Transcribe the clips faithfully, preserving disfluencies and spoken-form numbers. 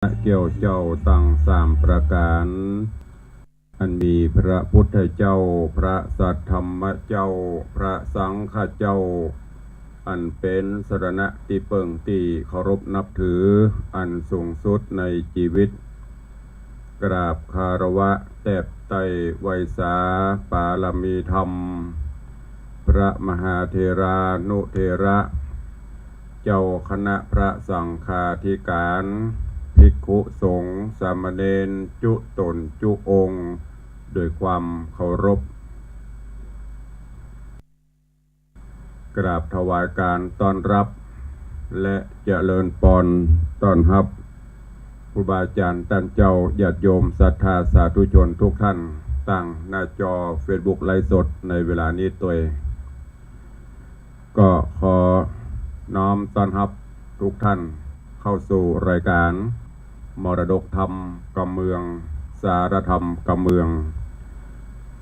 เกี้ยวเจ้าตังสามประก๋าน อันมีพระพุทธเจ้า พระสัทธรรมเจ้า พระสังฆเจ้า อันเป๋นสรณะตี้เปิ้งตี้เคารพนับถืออันสูงสุดในจีวิต กราบคารวะแตบไต้ไหว้สาปารมีธรรม พระมหาเถรานุเถระ เจ้าคณะพระสังฆาธิก๋าน ภิกขุสงฆ์ สามเณร จุ๊ต๋นจุ๊องค์ โดยความเคารพ กราบถวายก๋านต้อนรับ และเจริญปอนต้อนฮับ ครูบาอาจ๋ารย์ต้านเจ้า ญาติโยมศรัทธาสาธุชนทุกท่าน ตางหน้าจอเฟซบุ๊กไลฟ์สดในเวลานี้ตวย ก็ขอน้อมต้อนฮับทุกท่านเข้าสู่รายก๋าน มรดกธรรมกำเมือง สารธรรมกำเมือง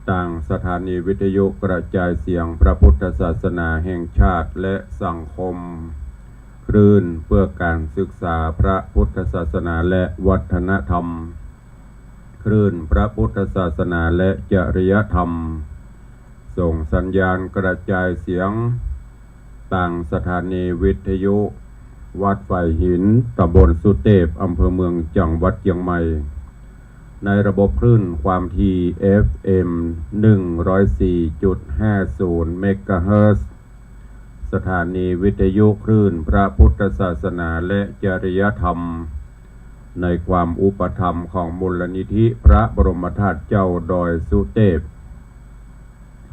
ตางสถานีวิทยุกระจายเสียงพระพุทธศาสนาแห่งชาติและสังคม คลื่นเพื่อการศึกษาพระพุทธศาสนาและวัฒนธรรม คลื่นพระพุทธศาสนาและจริยธรรม ส่งสัญญาณกระจายเสียง ตางสถานีวิทยุวัดฝายหิน ตำบลสุเตพ อำเภอเมือง จังหวัดเจียงใหม่ ในระบบคลื่นความถี่ เอฟเอ็ม หนึ่งร้อยสี่จุดห้าศูนย์ เมกะเฮิรตซ์ สถานีวิทยุคลื่นพระพุทธศาสนาและจริยธรรม ในความอุปถัมภ์ของมูลนิธิพระบรมธาตุเจ้าดอยสุเตพ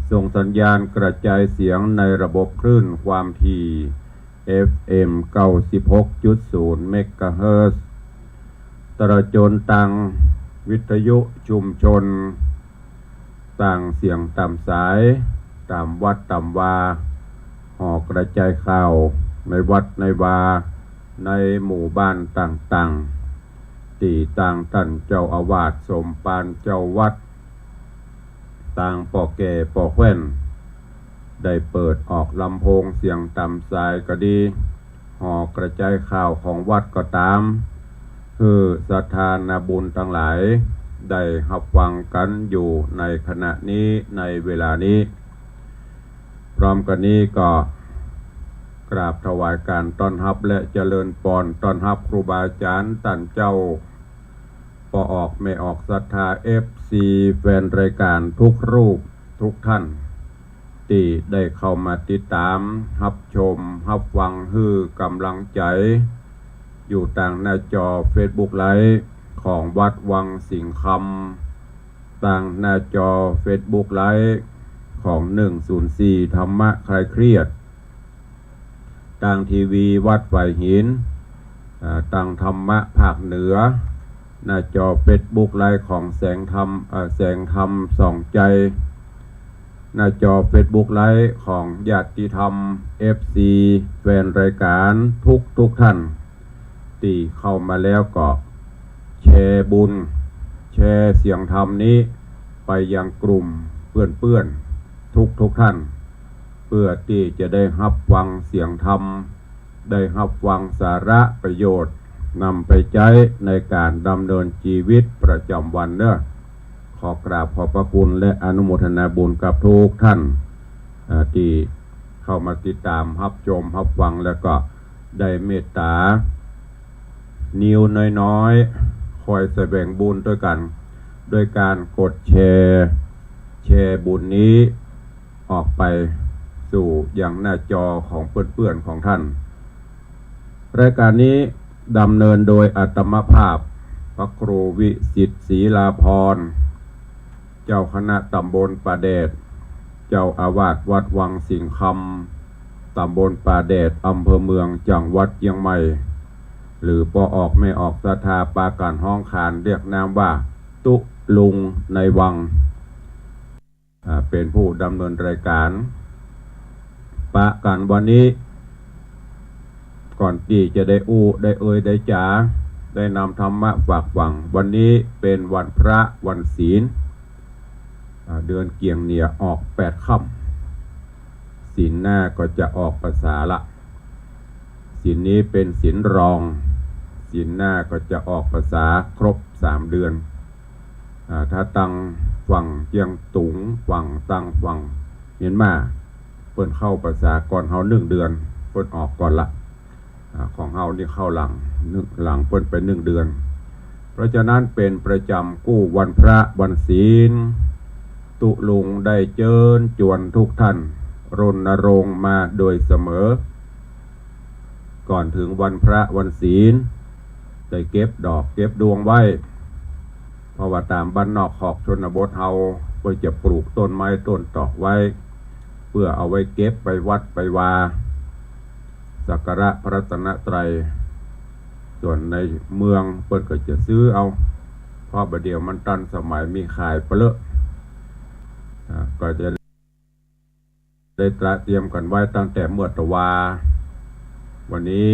ส่งสัญญาณกระจายเสียงในระบบคลื่นความถี่ เอฟเอ็ม เก้าสิบหกจุดศูนย์ เมกะเฮิรตซ์ ตลอดจ๋นตางวิทยุชุมชน ตางเสียงต๋ามสาย ต๋ามวัดต๋ามวา หอกระจายข่าวในวัดในวา ในหมู่บ้านต่างๆ ตี้ตางต้านเจ้าอาวาสสมภารเจ้าวัด ตางป้อแก่ป้อแคว่น ได้เปิดออกลำโพงเสียงต๋ามสายก็ดี หอกระจายข่าวของวัดก็ต๋าม หื้อศรัทธานาบุญตังหลายได้ฮับฟังกั๋นอยู่ในขณะนี้ ในเวลานี้ พร้อมกั๋นนี้ก็กราบถวายก๋านต้อนฮับและเจริญปอนต้อนฮับครูบาอาจ๋ารย์ต้านเจ้า ป้อออกแม่ออกศรัทธา เอฟซี แฟนรายก๋านทุกรูปทุกท่าน ตี้ได้เข้ามาติดต๋ามฮับชมฮับฟังหื้อก๋ำลังใจ๋ อยู่ตางหน้าจอเฟซบุ๊กไลฟ์ของวัดวังสิงห์คำ ตางหน้าจอเฟซบุ๊กไลฟ์ของ หนึ่งศูนย์สี่ ธรรมะคลายเครียด ตางทีวีวัดฝายหิน อ่า ตางธรรมะภาคเหนือ หน้าจอเฟซบุ๊กไลฟ์ของแสงธรรม เอ่อ แสงธรรมส่องใจ หน้าจอเฟซบุ๊กไลฟ์ของญาติธรรม เอฟซี แฟนรายก๋านทุกทุกท่าน ตี้เข้ามาแล้วก็แชร์บุญ แชร์เสียงธรรมนี้ไปยังกลุ่มเปื้อนๆ ทุกๆ ท่าน เพื่อตี้จะได้ฮับฟังเสียงธรรม ได้ฮับฟังสาระประโยชน์ นำไปใจ๊ในก๋านดำเนินจีวิตประจ๋ำวันเนาะ ขอกราบขอบพระคุณและอนุโมทนาบุญกับทุกท่าน อ่า ตี้เข้ามาติดต๋ามฮับชมฮับฟัง แล้วก็ได้เมตต๋า นิ้วน้อยๆ คอยแสวงบุญตวยกั๋น โดยก๋านกดแชร์ แชร์บุญนี้ออกไปสู่ยังหน้าจอของเปื้อนๆ ของท่าน รายก๋านนี้ดำเนินโดยอาตมาภาพ พระครูวิสิทธิ์ ศรีลาภรณ์ เจ้าคณะต๋ำบลป่าแดด เจ้าอาวาสวัดวังสิงห์คำ ต๋ำบลป่าแดด อำเภอเมือง จังหวัดเจียงใหม่ หรือป้อออกแม่ออกศรัทธาปากั๋นฮ้องขานเรียกนามว่า ตุ๊ลุงในวัง อ่า เป๋นผู้ดำเนินรายก๋าน ปะกั๋นวันนี้ ก่อนตี้จะได้อู้ ได้เอ่ย ได้จ๋า ได้นำธรรมะฝากฝัง วันนี้เป๋นวันพระ วันศีล อ่า เดือนเกี่ยงเนียออกแปดค่ำ ศีลหน้าก็จะออกพรรษาละ ศีลนี้เป๋นศีลรอง ศีลหน้าก็จะออกพรรษาครบสามเดือน อ่า ถ้าตังฝั่งเจียงตุง ฝั่งตังฝั่งเมียนมา เปิ้นเข้าพรรษาก่อนเฮานึ่งเดือน เปิ้นออกก่อนละ อ่า ของเฮานี่เข้าหลัง นึ่ง หลังเปิ้นไปนึ่งเดือน เพราะฉะนั้นเป๋นประจ๋ำกู้วันพระวันศีล ตุ๊ลุงได้เจิญจวนทุกท่าน รณรงค์มาโดยเสมอ ก่อนเถิงวันพระวันศีล ได้เก็บดอกเก็บดวงไว้ เพราะว่าต๋ามบ้านนอกขอกชนบทเฮา เปิ้นจะปลูกต้นไม้ต้นตอกไว้ เปื้อเอาไว้เก็บไปวัดไปวา สักการะพระรัตนตรัย ส่วนในเมืองเปิ้นก็จะซื้อเอา เพราะบ่าเดี่ยวมันตันสมัยมีขายเปลอะ อ่า ก็จะได้ตระเตรียมกั๋นไว้ตั้งแต่เมื่อตะวา วันนี้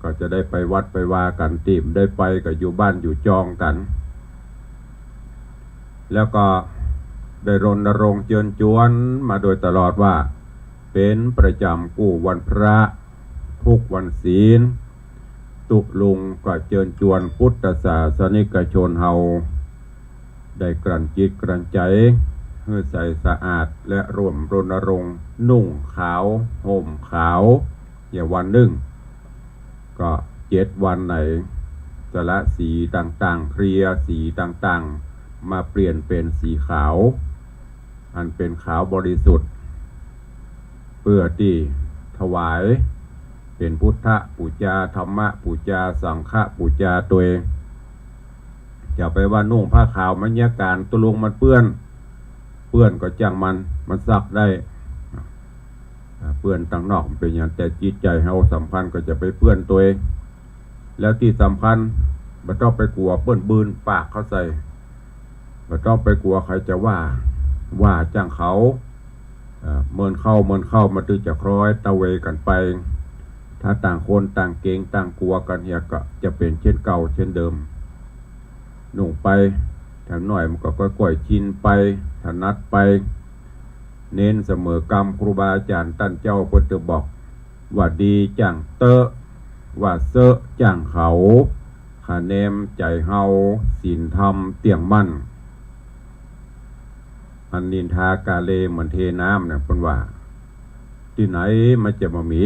ก็จะได้ไปวัดไปวากั๋น ตี้บ่ได้ไปก็อยู่บ้านอยู่จองกั๋น แล้วก็ได้รณรงค์เจิญจวนมาโดยตลอดว่า เป๋นประจ๋ำกู้วันพระทุกวันศีล ตุ๊ลุงก็เจิญจวนพุทธศาสนิกชนเฮา ได้กลั่นจิตกลั่นใจ๋หื้อใสสะอาด และร่วมรณรงค์นุ่งขาวห่มขาว อย่าวันนึ่ง ก็เจ็ดวันไหน สละสีต่างๆ เคลียร์สีต่างๆ มาเปลี่ยนเป๋นสีขาว อันเป๋นขาวบริสุทธิ์ เปื้อตี้ถวายเป๋นพุทธปู๋จา ธรรมปู๋จา สังฆปู๋จาตวย อย่าไปว่านุ่งผ้าขาวมันเยียะก๋าน ตุ๊ลุงมันเปื้อน เปื้อนก็จ้างมัน มันซักได้ อ่า เปื้อนตังนอกมันเป๋นหยัง แต่จิตใจ๋เฮาสำคัญก็จะไปเปื้อนตวย แล้วตี้สำคัญ บ่ต้องไปกั๋วเปิ้นบืนปากเข้าใส่ บ่ต้องไปกั๋วใผจะว่า ว่าจ้างเขา เอ่อ เมินเข้า เมินเข้า มันตึงจะคล้อยตะเวกั๋นไป ถ้าต่างคนต่างเก๋งต่างกั๋วกั๋นเหียก็จะเป๋นเช่นเก่าเช่นเดิม นุ่งไป แถมหน้อยมันก็ก้อยๆ ชินไป ถนัดไป เน้นเสมอกำ ครูบาอาจ๋ารย์ต้านเจ้าเปิ้นจะบอก ว่าดีจ้างเต๊อะ ว่าเซอะจ้างเขา คะแนนใจ๋เฮา ศีลธรรมเตี้ยงมั่น อันนินทากาเลเหมือนเทน้ำเนี่ย เปิ้นว่า ตี้ไหนมันจะบ่มี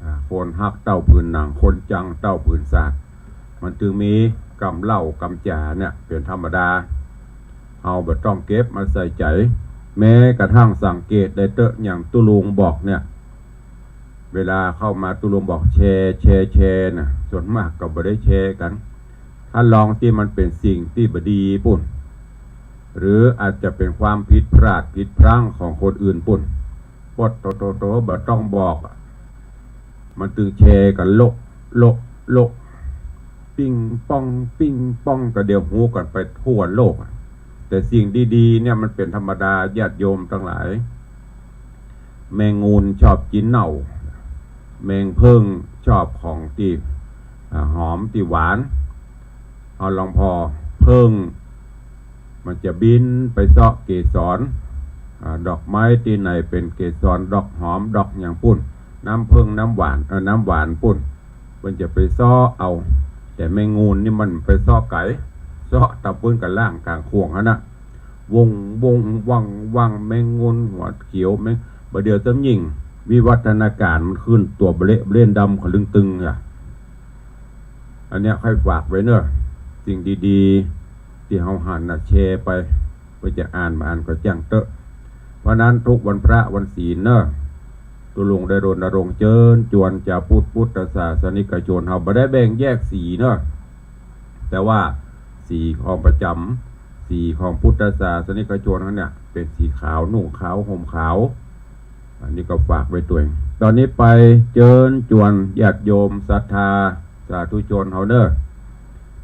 อ่า คนฮักเต้าผืนหนัง คนจังเต้าผืนสาด มันจึงมีกำเล่ากำจ๋าเนี่ยเป๋นธรรมดา เฮาบ่ต้องเก็บมาใส่ใจ๋ แม้กระทั่งสังเกตได้เต๊อะ อย่างตุ๊ลุงบอกเนี่ย เวลาเข้ามาตุ๊ลุงบอกแชร์ แชร์ แชร์น่ะ ส่วนมากก็บ่ได้แชร์กั๋น ถ้าลองตี้มันเป๋นสิ่งตี้บ่ดีปุ้น หรืออาจจะเป๋นความผิดพลาดผิดพลั้งของคนอื่นปุ้น ปดโตโตโต บ่ต้องบอกอะ มันตึงแชร์กั๋นโละ โละ โละ ปิ้งป้อง ปิ้งป้อง ก็เดี๋ยวฮู้กั๋นไปทั่วโลกอะ แต่สิ่งดีๆ เนี่ยมันเป๋นธรรมดา ญาติโยมตังหลาย แมงงูนชอบกิ๋นเน่า แมงเผิ้งชอบของตี้ อ่า หอมตี้หวาน เอาลองผ่อ เผิ้งมันจะบินไปเซาะเกสร อ่า ดอกไม้ตี้ไหนเป๋นเกสร ดอกหอม ดอกหยังปุ้น น้ำเผิ้ง น้ำหวาน เอ่อ น้ำหวานปุ้น เปิ้นจะไปเซาะเอา แต่แมงงูนนี่มันไปเซาะไก๋ เซาะตะปื้นก๋างล่างก๋างข่วงหั้นน่ะ วง วง วัง วัง แมงงูนหัวเขียว แมง บ่าเดี่ยวซ้ำยิ่ง วิวัฒนาก๋ารมันขึ้นตั๋วเบลอะเบล่นดำขะลึงตึงอะ อันเนี้ยใค่ฝากไว้เน่อ สิ่งดีๆ ตี้เฮาหันน่ะ แชร์ไป เปื้อจะอ่านบ่อ่านก็จ้างเต๊อะ เพราะนั้นทุกวันพระวันศีลเน่อ ตุ๊ลุงได้รณรงค์เจิญจวนจาวพุทธ พุทธศาสนิกชนเฮา บ่ได้แบ่งแยกสีเน่อ แต่ว่าสีของประจ๋ำ สีของพุทธศาสนิกชนเฮาเนี่ย เป๋นสีขาว นุ่งขาว ห่มขาว อันนี้ก็ฝากไว้ตวย ต๋อนนี้ไปเจิญจวนญาติโยมศรัทธาสาธุชนเฮาเน่อ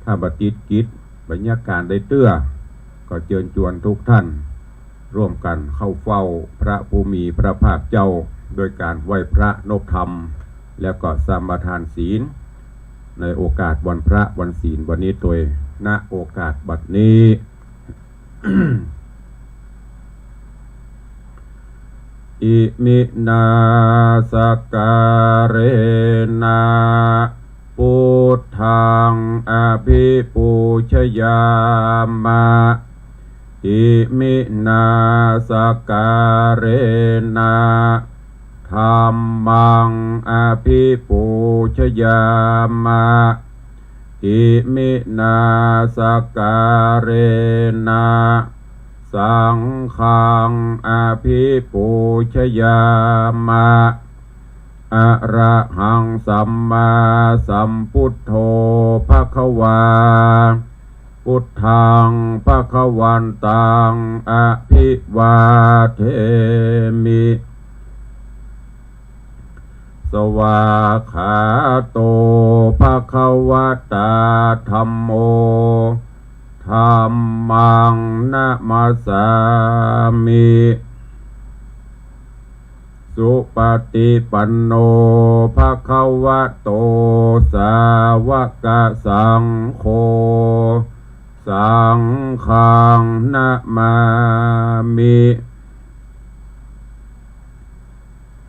ถ้าบ่ติดกิจบัญชาก๋ารใดเตื้อ ก็เจิญจวนทุกท่าน ร่วมกั๋นเข้าเฝ้าพระผู้มีพระภาคเจ้า ด้วยก๋านไหว้พระนบธรรม แล้วก็สมาทานศีล ในโอกาสวันพระวันศีลวันนี้ตวย ณ โอกาสบัดนี้ อิมินา สักการะนะ ป Buddhaṃ abhipūjayāma. Iminā sakkārena dhammaṃ abhipūjayāma. Iminā sakkārena saṅghaṃ abhipūjayāma. Arahaṃ sammāsambuddho bhagavā. Buddhaṃ bhagavantaṃ abhivādemi. Svākkhāto bhagavatā dhammo. Dhammaṃ namassāmi. Supaṭipanno bhagavato sāvakasaṅgho. Saṅghaṃ namāmi.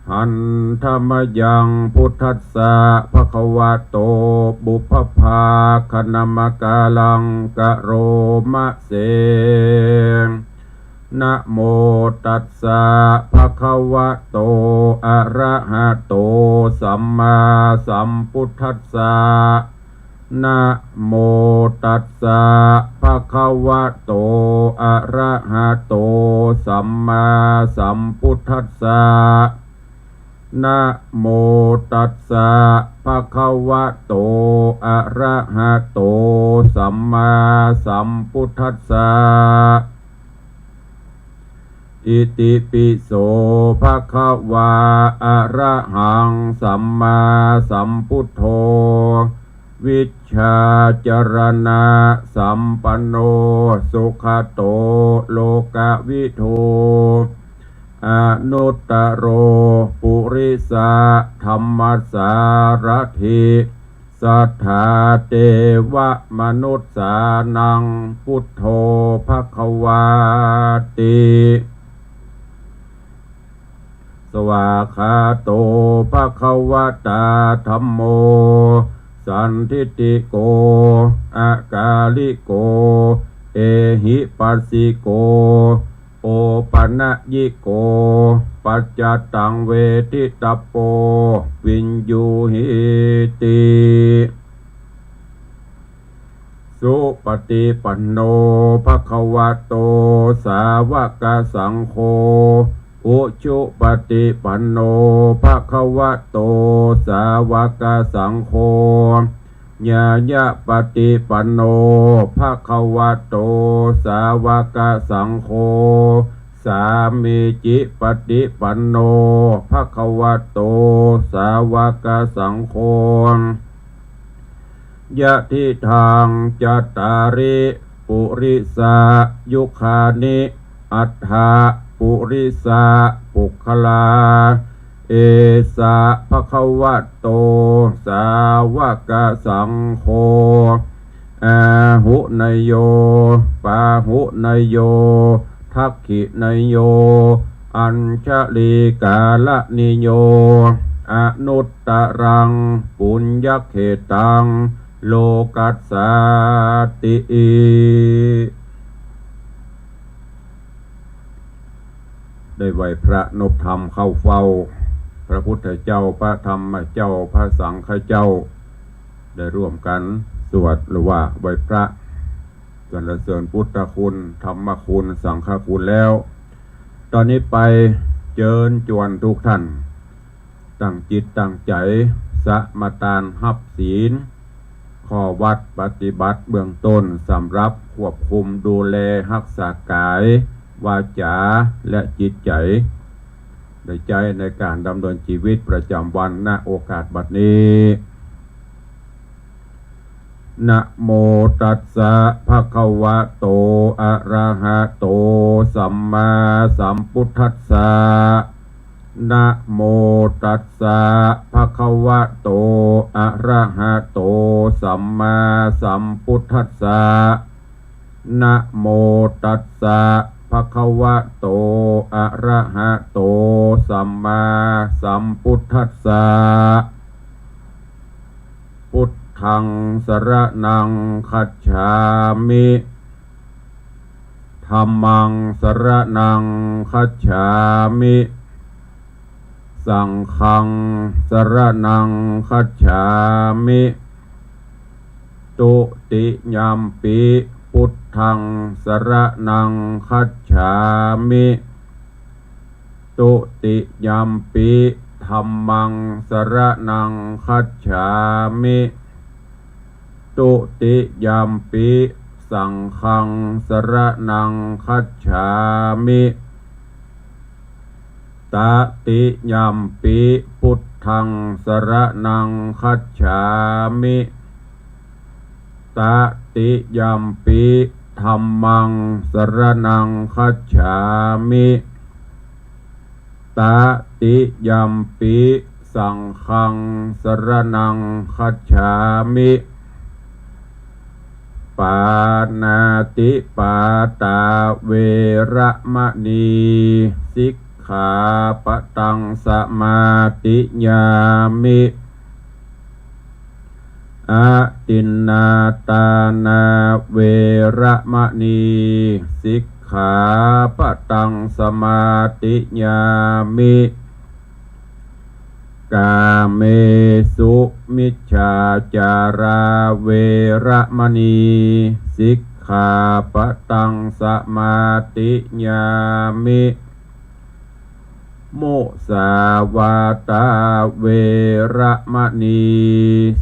Handa mayaṃ buddhassa bhagavato pubbabhāganamakāraṃ karoma se. Namo tassa bhagavato arahato sammāsambuddhassa. Namo tassa bhagavato arahato sammāsambuddhassa. Namo tassa bhagavato arahato sammāsambuddhassa. Itipi so bhagavā arahaṃ sammāsambuddho vijjācaraṇasampanno sugato lokavidū anuttaro purisadammasārathi satthā devamanussānaṃ buddho bhagavāti. Svākkhāto bhagavatā dhammo sandiṭṭhiko akāliko ehipassiko opanayiko paccattaṃ veditabbo viññūhīti. Supaṭipanno bhagavato sāvakasaṅgho. Ujupaṭipanno bhagavato sāvakasaṅgho. Ñāyapaṭipanno bhagavato sāvakasaṅgho. Sāmīcipaṭipanno bhagavato sāvakasaṅgho. Yadidaṃ cattāri purisayugāni aṭṭha purisapuggalā, esa bhagavato sāvakasaṅgho, āhuneyyo pāhuneyyo dakkhiṇeyyo añjalikaraṇīyo anuttaraṃ puññakkhettaṃ lokassāti. ได้ไหว้พระนบธรรมเข้าเฝ้าพระพุทธเจ้า พระธรรมเจ้า พระสังฆเจ้า ได้ร่วมกันสวดหรือว่าไหว้พระสรรเสริญพุทธคุณ ธรรมคุณ สังฆคุณแล้ว ต๋อนนี้ไปเจิญจวนทุกท่าน ตั้งจิตตั้งใจ๋สมาตานฮับศีล ข้อวัตรปฏิบัติเบื้องต้นสำหรับควบคุมดูแลฮักษากาย วาจา และจิตใจ๋ ได้ใจ๊ในก๋านดำเนินจีวิตประจ๋ำวัน ณ โอกาสบัดนี้ Namo tassa bhagavato arahato sammāsambuddhassa. Namo tassa bhagavato arahato sammāsambuddhassa. Namo tassa bhagavato arahato sammāsambuddhassa. Buddh ธัง สรณัง คัจฉามิ ธัมมัง สรณัง คัจฉามิ สังฆัง สรณัง คัจฉามิ ตุติยัมปิ พุทธัง สรณัง คัจฉามิ ตุติยัมปิ ธัมมัง สรณัง คัจฉามิ ตุติยัมปิ สังฆัง สรณัง คัจฉามิ ตติยัมปิ พุทธัง สรณัง คัจฉามิ ตติยัมปิ ธัมมัง สรณัง คัจฉามิ ตติยัมปิ สังฆัง สรณัง คัจฉามิ ปาณาติปาตา เวระมะนี สิกขาปะตัง สมาธิยามิ อทินนาทานา เวระมะนี สิกขาปะตัง สมาธิยามิ กาเมสุมิจฉาจารา เวระมะนี สิกขาปะตัง สมาธิยามิ มุสาวาทา เวระมะนี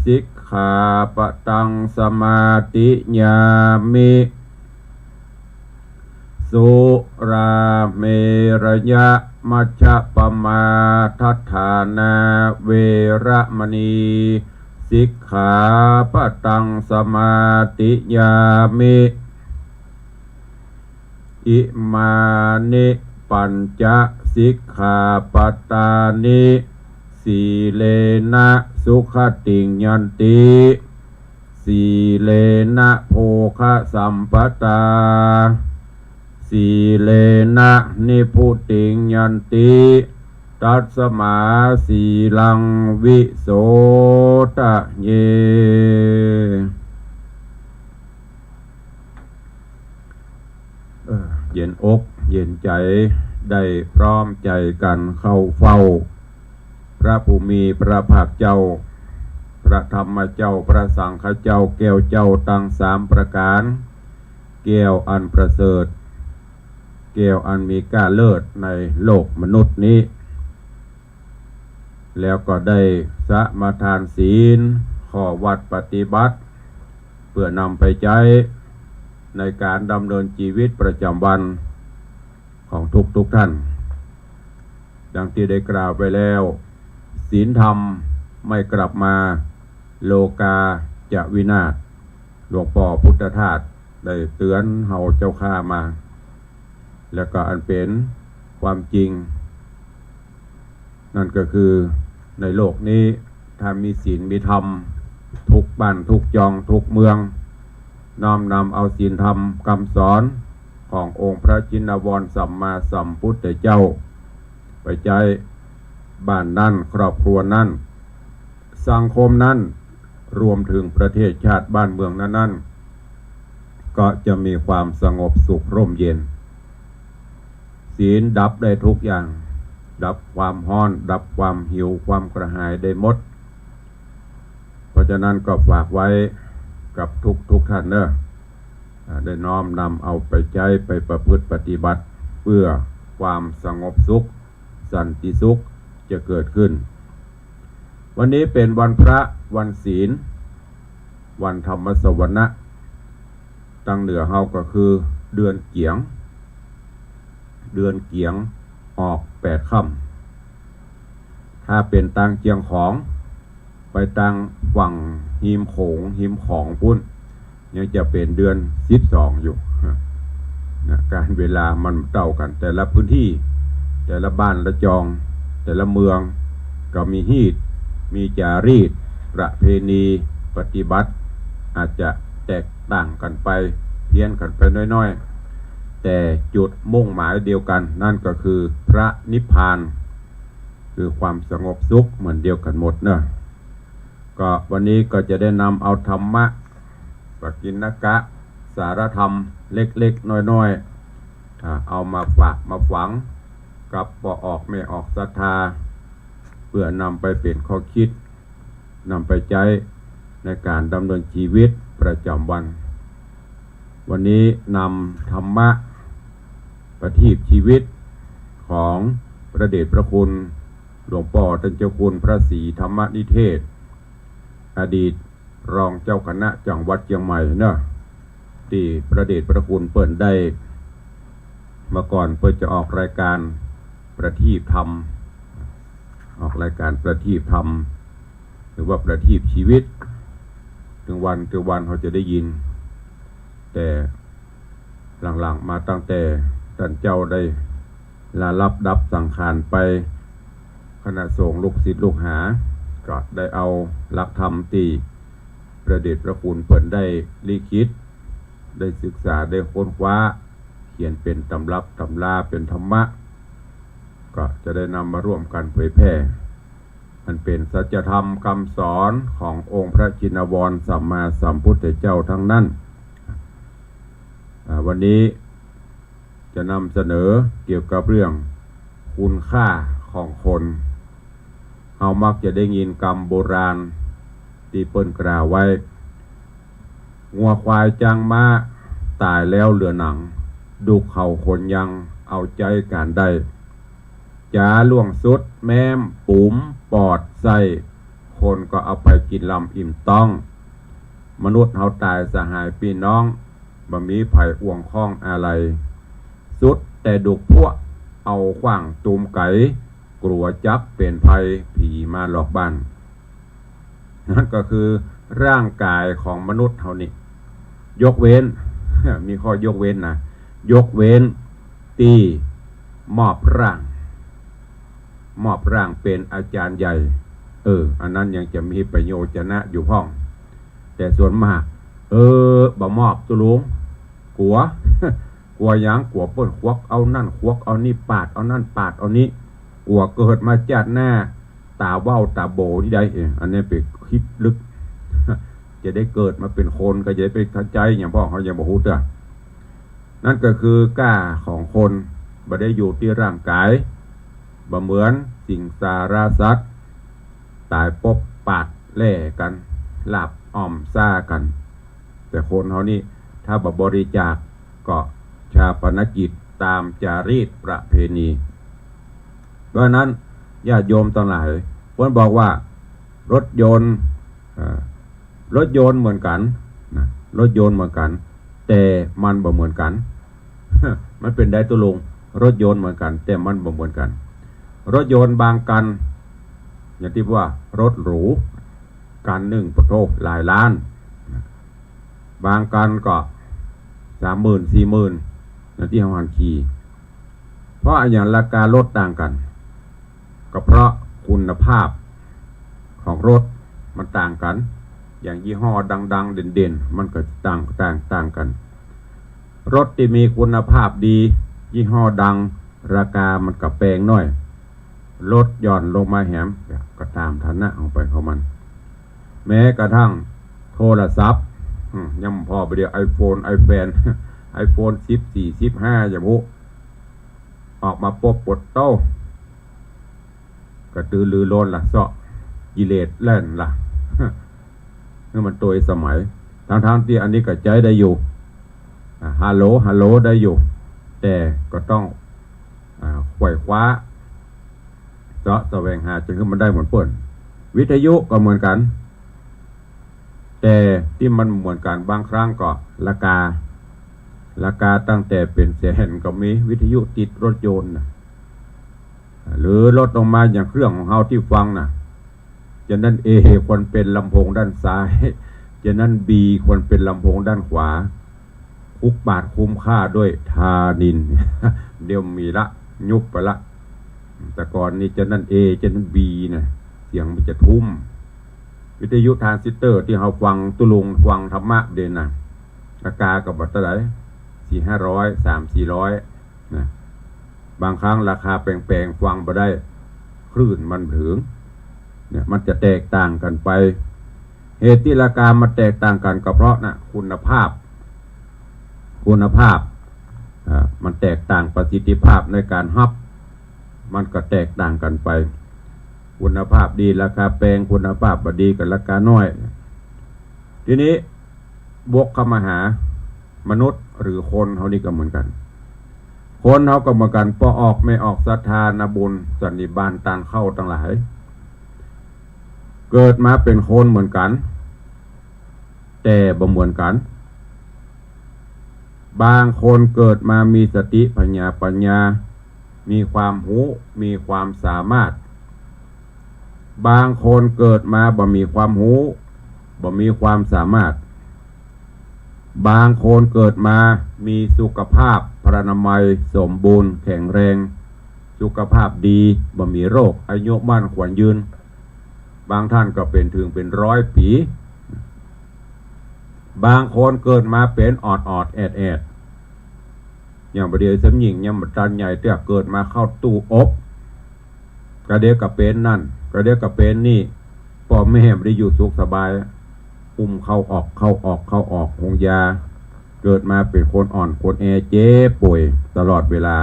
สิกขาปะตัง สมาธิยามิ สุราเมรยะมัชฌะปมาทัฏฐานา เวระมะนี สิกขาปะตัง สมาธิยามิ อิมานิปัญจะสิกขาปะตานิ สีเลนะสุขติงยันติ สีเลนะโภคะสัมปะทา สีเลนะนิพพุติงยันติ ตัสมาสีลังวิโสทะเย เออ เย็นอกเย็นใจ๋ ได้พร้อมใจ๋กั๋นเข้าเฝ้า พระผู้มีพระภาคเจ้า พระธรรมเจ้า พระสังฆเจ้า แก้วเจ้าตังสามประก๋าน แก้วอันประเสริฐ แก้วอันมีก้าเลิศในโลกมนุษย์นี้ แล้วก็ได้สมาทานศีล ข้อวัตรปฏิบัติ เพื่อนำไปใจ๊ในก๋านดำเนินจีวิตประจ๋ำวันของทุกๆ ท่าน ดังตี้ได้กล่าวไปแล้ว ศีลธรรมไม่กลับมา โลกาจะวินาศ หลวงป้อพุทธทาสได้เตื๋อนเฮาเจ้าข้ามา แล้วก็อันเป๋นความจริง นั่นก็คือในโลกนี้ ถ้ามีศีลมีธรรม ทุกบ้านทุกจองทุกเมือง น้อมนำเอาศีลธรรมกำสอนขององค์พระชินวรสัมมาสัมพุทธเจ้า ไปใจ๊บ้านนั้น ครอบครัวนั้น สังคมนั้น รวมถึงประเทศชาติบ้านเมืองนั้นๆ ก็จะมีความสงบสุขร่มเย็น ศีลดับได้ทุกอย่าง ดับความฮ้อน ดับความหิว ความกระหายได้หมด เพราะฉะนั้นก็ฝากไว้กับทุกๆ ท่านเนอะ อ่า ได้น้อมนำเอาไปใจ๊ ไปประพฤติปฏิบัติ เพื่อความสงบสุข สันติสุขจะเกิดขึ้น วันนี้เป๋นวันพระ วันศีล วันธรรมสวนะ ตางเหนือเฮาก็คือเดือนเกี๋ยง เดือนเกี๋ยงออกแปดค่ำ ถ้าเป๋นตางเจียงของ ไปตางฝั่งฮิมโขง ฮิมของปู๊น ยังจะเป๋นเดือนสิบสองอยู่ นะ ก๋านเวลามันบ่เต้ากั๋น แต่ละพื้นตี้ แต่ละบ้านละจอง แต่ละเมือง ก็มีฮีต มีจารีต ประเพณี ปฏิบัติ อาจจะแตกต่างกั๋นไป เพี้ยนกั๋นไปน้อยๆ แต่จุดมุ่งหมายเดียวกั๋น นั่นก็คือพระนิพพาน คือความสงบสุขเหมือนเดียวกั๋นหมดเนอะ ก็วันนี้ก็จะได้นำเอาธรรมะ ปกิณกะ สารธรรมเล็กๆ น้อยๆ อ่า เอามาฝากมาฝังกับป้อออกแม่ออกศรัทธา เพื่อนำไปเป๋นข้อคิด นำไปใจ๊ในก๋านดำเนินชีวิตประจ๋ำวัน วันนี้นำธรรมะประทีปชีวิตของพระเดชพระคุณหลวงป้อต้านเจ้าคุณพระศรีธรรมนิเทศ อดีตรองเจ้าคณะจังหวัดเจียงใหม่เนาะ ตี้พระเดชพระคุณเปิ้นได้ เมื่อก่อนเปิ้นจะออกรายการประทีปธรรม ออกรายการประทีปธรรม หรือว่าประทีปชีวิต เถิงวันเถิงวันเฮาจะได้ยิน แต่หลังๆ มาตั้งแต่ต้านเจ้าได้ลาลับดับสังขารไป คณะสงฆ์ลูกศิษย์ลูกหา ก็ได้เอาหลักธรรมตี้พระเดชพระคุณเปิ้นได้ลิขิต ได้ศึกษา ได้ค้นคว้า เขียนเป๋นตำรับตำรา เป๋นธรรมะ ก็จะได้นำมาร่วมกั๋นเผยแผ่ อันเป๋นสัจธรรมกำสอนขององค์พระชินวรสัมมาสัมพุทธเจ้าทั้งนั้น อ่า วันนี้จะนำเสนอเกี่ยวกับเรื่องคุณค่าของคน เฮามักจะได้ยินกำโบราณตี้เปิ้นกล่าวไว้ งัวควายจ๊างม้าต๋ายแล้วเหลือหนัง ดูกเขาขนยังเอาใจ๊ก๋านได้ จ๋าล่วงสุดแม้ม ปุ๋ม ปอด ไส้ คนก็เอาไปกิ๋นลำอิ่มต๊อง มนุษย์เฮาต๋ายสหายปี้น้อง บ่มีใผอ่วงข้องอาลัย สุดแต่ดูกพวกเอาขว้างตูมไก๋ กลัวจักเป๋นภัยผีมาหลอกบ้าน นั่นก็คือร่างก๋ายของมนุษย์เฮานี่ ยกเว้น มีข้อยกเว้นนะ ยกเว้นตี้มอบร่าง มอบร่างเป๋นอาจ๋ารย์ใหญ่ เออ อันนั้นยังจะมีประโยชน์จะนะอยู่พ่อง แต่ส่วนมาก เออ บ่มอบตุ๊ลุง กั๋ว กั๋วหยัง กั๋วเปิ้นขวักเอานั่นขวักเอานี่ ปาดเอานั่นปาดเอานี้ กั๋วเกิดมาจาติหน้า ต๋าเว้าต๋าโบ๋ตี้ใด เออ อันนี้เป๋นคลิปลึก จะได้เกิดมาเป๋นคนก็จะได้ไปเข้าใจ๋หยังพ่อง เฮายังบ่ฮู้เตื้อ นั่นก็คือก้าของคน บ่ได้อยู่ตี้ร่างก๋าย บ่เหมือนสิงสารสัตว์ ต๋ายปุ๊บปาดแล่กั๋น ลาบอ่อมซ่ากั๋น แต่คนเฮานี่ ถ้าบ่บริจาคก็ฌาปนกิจต๋ามจารีตประเพณี เพราะฉะนั้นญาติโยมตังหลาย เปิ้นบอกว่า รถยนต์ เอ่อ รถยนต์เหมือนกั๋นนะ รถยนต์เหมือนกั๋น แต่มันบ่เหมือนกั๋น มันเป๋นใดตุ๊ลุง รถยนต์เหมือนกั๋น แต่มันบ่เหมือนกั๋น รถยนต์บางคัน อย่างตี้ว่ารถหรู คันนึ่งปะโธ่หลายล้าน บางคันก็สามหมื่นสี่หมื่น อย่างตี้เฮาหันขี่ เพราะอะหยังราคารถต่างกั๋น ก็เพราะคุณภาพของรถมันต่างกั๋น อย่างยี่ห้อดังๆ เด่นๆ มันก็ต่าง ต่าง ต่างกั๋น รถตี้มีคุณภาพดี ยี่ห้อดัง ราคามันก็แปงหน้อย ลดหย่อนลงมาแหม ก็ต๋ามฐานะของไปของมัน แม้กระทั่งโทรศัพท์ อืม ยังผ่อไปเดียว ไอโฟน ไอแฟน ไอโฟนสิบสี่ สิบห้า อย่างพวก ออกมาปุ๊บปวดโต้ กระตือรือร้นละ เซาะกิเลสแล่นละ นี่มันตวยสมัย ทั้งๆ ตี้อันนี้ก็ใจ๊ได้อยู่ อ่า ฮัลโหล ฮัลโหล ได้อยู่ แต่ก็ต้อง อ่า ไขว่คว้า เซาะแสวงหา จึงหื้อมันได้เหมือนเปิ้น วิทยุก็เหมือนกั๋น แต่ตี้มันเหมือนกั๋น บางครั้งก็ราคา ราคาตั้งแต่เป๋นแสนก็มี วิทยุติดรถยนต์น่ะ หรือลดลงมาอย่างเครื่องของเฮาตี้ฟังน่ะ จานั้นเอควรเป๋นลำโพงด้านซ้าย จานั้นบีควรเป๋นลำโพงด้านขวา คุกบาทคุ้มค่าด้วยธานินทร์ เดี๋ยวมีละ ยุบไปละ แต่ก่อนนี้จานั้นเอ จานั้นบีน่ะ เสียงมันจะทุ่ม วิทยุทรานซิสเตอร์ตี้เฮาฟังตุ๊ลุงฟังธรรมะเดี๋ยวนี้น่ะ ราคาก็บ่เต้าใด สี่ห้าร้อย สามสี่ร้อย นะ บางครั้งราคาแปงๆ ฟังบ่ได้ คลื่นมันบ่เถิง เนี่ย มันจะแตกต่างกั๋นไป เหตุตี้ราคามันแตกต่างกั๋นก็เพราะนะ คุณภาพ คุณภาพ อ่า มันแตกต่าง ประสิทธิภาพในก๋านฮับ มันก็แตกต่างกั๋นไป คุณภาพดีราคาแปง คุณภาพบ่ดีก็ราคาน้อย ทีนี้วกเข้ามาหามนุษย์หรือคนเฮานี่ก็เหมือนกั๋น คนเฮาก็เหมือนกั๋น ป้อออกแม่ออก ศรัทธานาบุญสันนิบาตตานเข้าตังหลาย เกิดมาเป๋นคนเหมือนกั๋น แต่บ่เหมือนกั๋น บางคนเกิดมามีสติผญาปัญญา มีความฮู้ มีความสามารถ บางคนเกิดมาบ่มีความฮู้ บ่มีความสามารถ บางคนเกิดมามีสุขภาพพรรณนามัยสมบูรณ์แข็งแรง สุขภาพดี บ่มีโรค อายุมั่นขวัญยืน บางท่านก็เป๋นเถิงเป๋นร้อยปี๋ บางคนเกิดมาเป๋นออดๆ แอดๆ อย่างบ่าเดี่ยวสมหญิงยังบ่ตันใหญ่เตื้อ เกิดมาเข้าตู้อบ กะเดี๋ยวก็เป๋นนั่น กะเดี๋ยวก็เป๋นนี่ ป้อแม่บ่ได้อยู่สุขสบาย อุ้มเข้าออก เข้าออก เข้าออกโฮงยา เกิดมาเป๋นคนอ่อนคนแอ เจ็บป่วยตลอดเวลา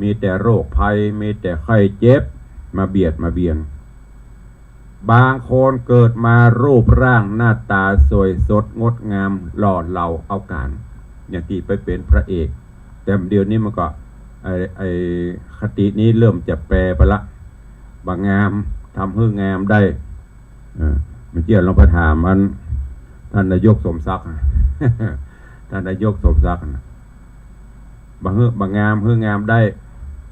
มีแต่โรคภัย มีแต่ไข้เจ็บ มาเบียดมาเบียน บางคนเกิดมารูปร่างหน้าต๋าสวยสดงดงาม หล่อเหลาเอาก๋าน อย่างตี้ไปเป๋นพระเอก แต่เดี๋ยวนี้มันก็ ไอ้ ไอ้คตินี้เริ่มจะแปรไปละ บ่างาม ทำหื้องามได้ เออ เมื่อกี้ลองไปถามอัน ท่านนายกสมศักดิ์ ท่านนายกสมศักดิ์นะ บ่าหื้อ บ่างาม หื้องามได้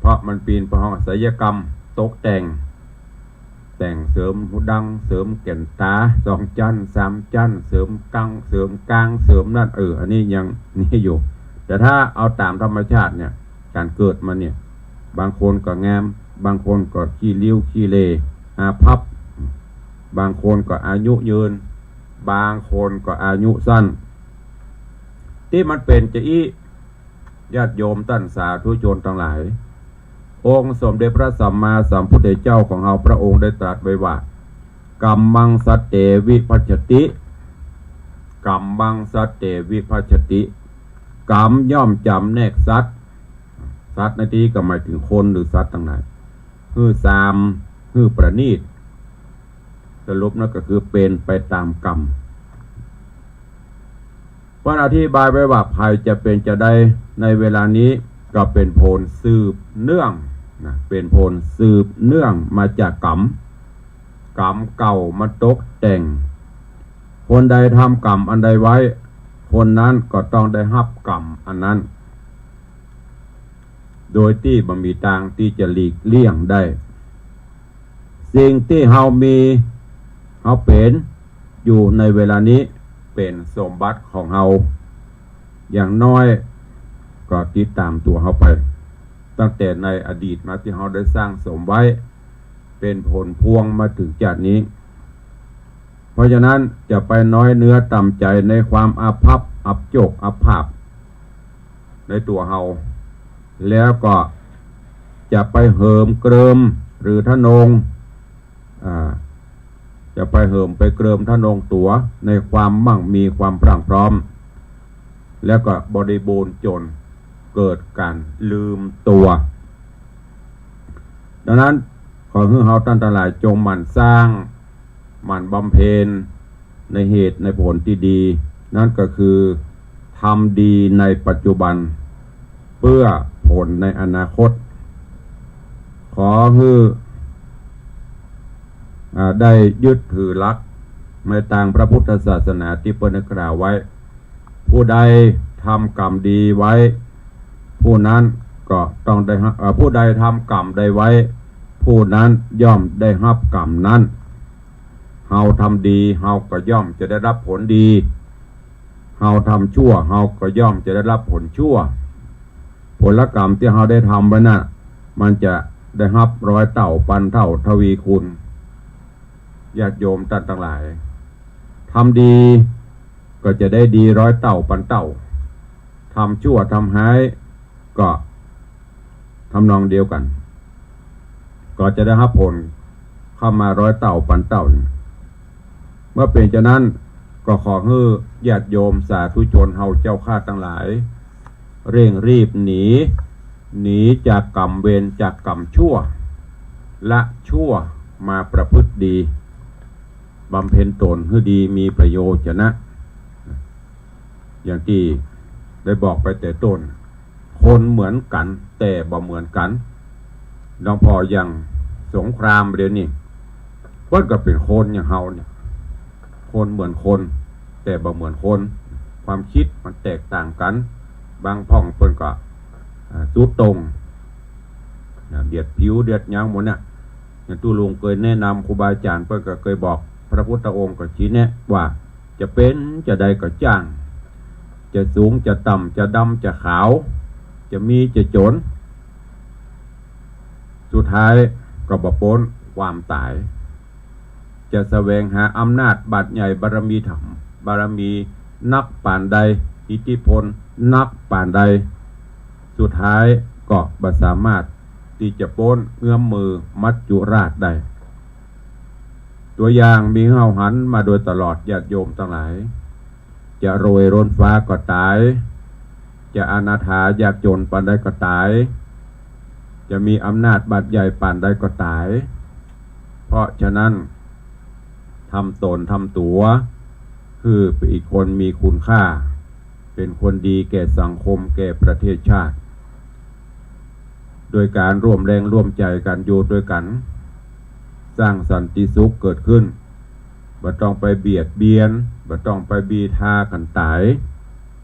เพราะมันเป๋น ป้อห้องศัลยกรรม ตกแต่ง แต่งเสริมหูดัง เสริมแก่นต๋า สองจั้น สามจั้น เสริมกัง เสริมกราง เสริมนั่น เออ อันนี้ยังนี่อยู่ แต่ถ้าเอาต๋ามธรรมชาติเนี่ย ก๋านเกิดมาเนี่ย บางคนก็งาม บางคนก็ขี้ริ้วขี้เหร่ อาภัพ บางคนก็อายุยืน บางคนก็อายุสั้น ตี้มันเป๋นจาอี้ ญาติโยมต้านสาธุชนตังหลาย องค์สมเด็จพระสัมมาสัมพุทธเจ้าของเฮาพระองค์ได้ตรัสไว้ว่า กัมมัง สัตเต วิภัชชติ กัมมัง สัตเต วิภัชชติ กรรมย่อมจ๋ำแนกสัตว์ สัตว์ในตี้ก็หมายเถิงคนหรือสัตว์ตังหลาย หื้อซาม หื้อประณีต สรุปนั้นก็คือเป๋นไปต๋ามกรรม เปิ้นอธิบายไว้ว่า ใผจะเป๋นจาใดในเวลานี้ ก็เป๋นผลสืบเนื่องนะ เป๋นผลสืบเนื่องมาจากกรรม กรรมเก่ามาตกแต่ง คนใดทำกรรมอันใดไว้ คนนั้นก็ต้องได้ฮับกรรมอันนั้น โดยตี้บ่มีตางตี้จะหลีกเลี่ยงได้ สิ่งตี้เฮามี เฮาเป๋นอยู่ในเวลานี้ เป๋นสมบัติของเฮา อย่างน้อยก็ติดต๋ามตั๋วเฮาไป ตั้งแต่ในอดีตมาตี้เฮาได้สั่งสมไว้ เป๋นผลพวงมาเถิงจาตินี้ เพราะฉะนั้นจะไปน้อยเนื้อต่ำใจ๋ในความอาภัพ อับโจก อับภาพ ในตั๋วเฮา แล้วก็จะไปเหิมเกริมหรือทะนง อ่า จะไปเหิมไปเกริมทะนงตั๋วในความมั่งมีความพรั่งพร้อม แล้วก็บริบูรณ์จ๋นเกิดก๋านลืมตั๋ว ดังนั้นขอหื้อเฮาต้านตังหลายจงหมั่นสร้าง หมั่นบำเพ็ญในเหตุในผลตี้ดี นั่นก็คือทำดีในปัจจุบัน เพื่อผลในอนาคต ขอหื้อ อ่า ได้ยึดถือหลักในตางพระพุทธศาสนาตี้เปิ้นได้กล่าวไว้ ผู้ใดทำกรรมดีไว้ ผู้นั้นก็ต้องได้ฮับ เอ่อ ผู้ใดทำกรรมใดไว้ ผู้นั้นย่อมได้ฮับกรรมนั้น เฮาทำดี เฮาก็ย่อมจะได้ฮับผลดี เฮาทำชั่ว เฮาก็ย่อมจะได้ฮับผลชั่ว ผลกรรมตี้เฮาได้ทำไว้น่ะ มันจะได้ฮับร้อยเต้าพันเต้าทวีคูณ ญาติโยมต้านตังหลาย ทำดีก็จะได้ดีร้อยเต้าพันเต้า ทำชั่วทำฮ้ายก็ทำนองเดียวกั๋น ก็จะได้ฮับผลเข้ามาร้อยเต้าพันเต้า ก็เป๋นจานั้น ก็ขอหื้อญาติโยมสาธุชนเฮาเจ้าข้าตังหลาย เร่งรีบหนี หนีจากก๋รรมเวรจากก๋รรมชั่ว ละชั่วมาประพฤติดี บำเพ็ญต๋นหื้อดีมีประโยชน์นะ อย่างตี้ได้บอกไปแต่ต้น คนเหมือนกั๋นแต่บ่เหมือนกั๋น หลวงพ่ออย่างสงครามเดี๋ยวนี้ เปิ้นก็เป๋นคนอย่างเฮาเนี่ย คนเหมือนคนแต่บ่เหมือนคน ความกึ๊ดมันแตกต่างกั๋น บางพ่องเปิ้นก็ อ่า สุดโต่ง นะ เหยียดผิวเหยียดหยังหมดเนี่ย อย่างตุ๊ลุงเกยแนะนำครูบาอาจ๋ารย์ เปิ้นก็เกยบอก พระพุทธองค์ก็ชี้แนะว่า จะเป๋นจะใดก็จ้าง จะสูงจะต่ำ จะดำจะขาว จะมีจะจ๋น สุดท้ายก็บ่ป๊นความต๋าย จะแสวงหาอำนาจบาตรใหญ่บารมีธรรม บารมีนักปานใด อิทธิพลนักปานใด สุดท้ายก็บ่สามารถตี้จะป๊นเงื้อมมือมัจจุราชได้ ตัวอย่างมีหื้อเฮาหันมาโดยตลอดญาติโยมตังหลาย จะรวยล้นฟ้าก็ต๋าย จะอนาถายากจ๋นปานใดก็ต๋าย จะมีอำนาจบาตรใหญ่ปานใดก็ต๋าย เพราะฉะนั้น ทำต๋นทำตั๋ว หื้อเป๋นคนมีคุณค่า เป๋นคนดีแก่สังคมแก่ประเทศชาติ โดยก๋านร่วมแรงร่วมใจ๋กั๋นอยู่ตวยกั๋น สร้างสันติสุขเกิดขึ้น บ่ต้องไปเบียดเบียน บ่ต้องไปบีทากั๋นต๋าย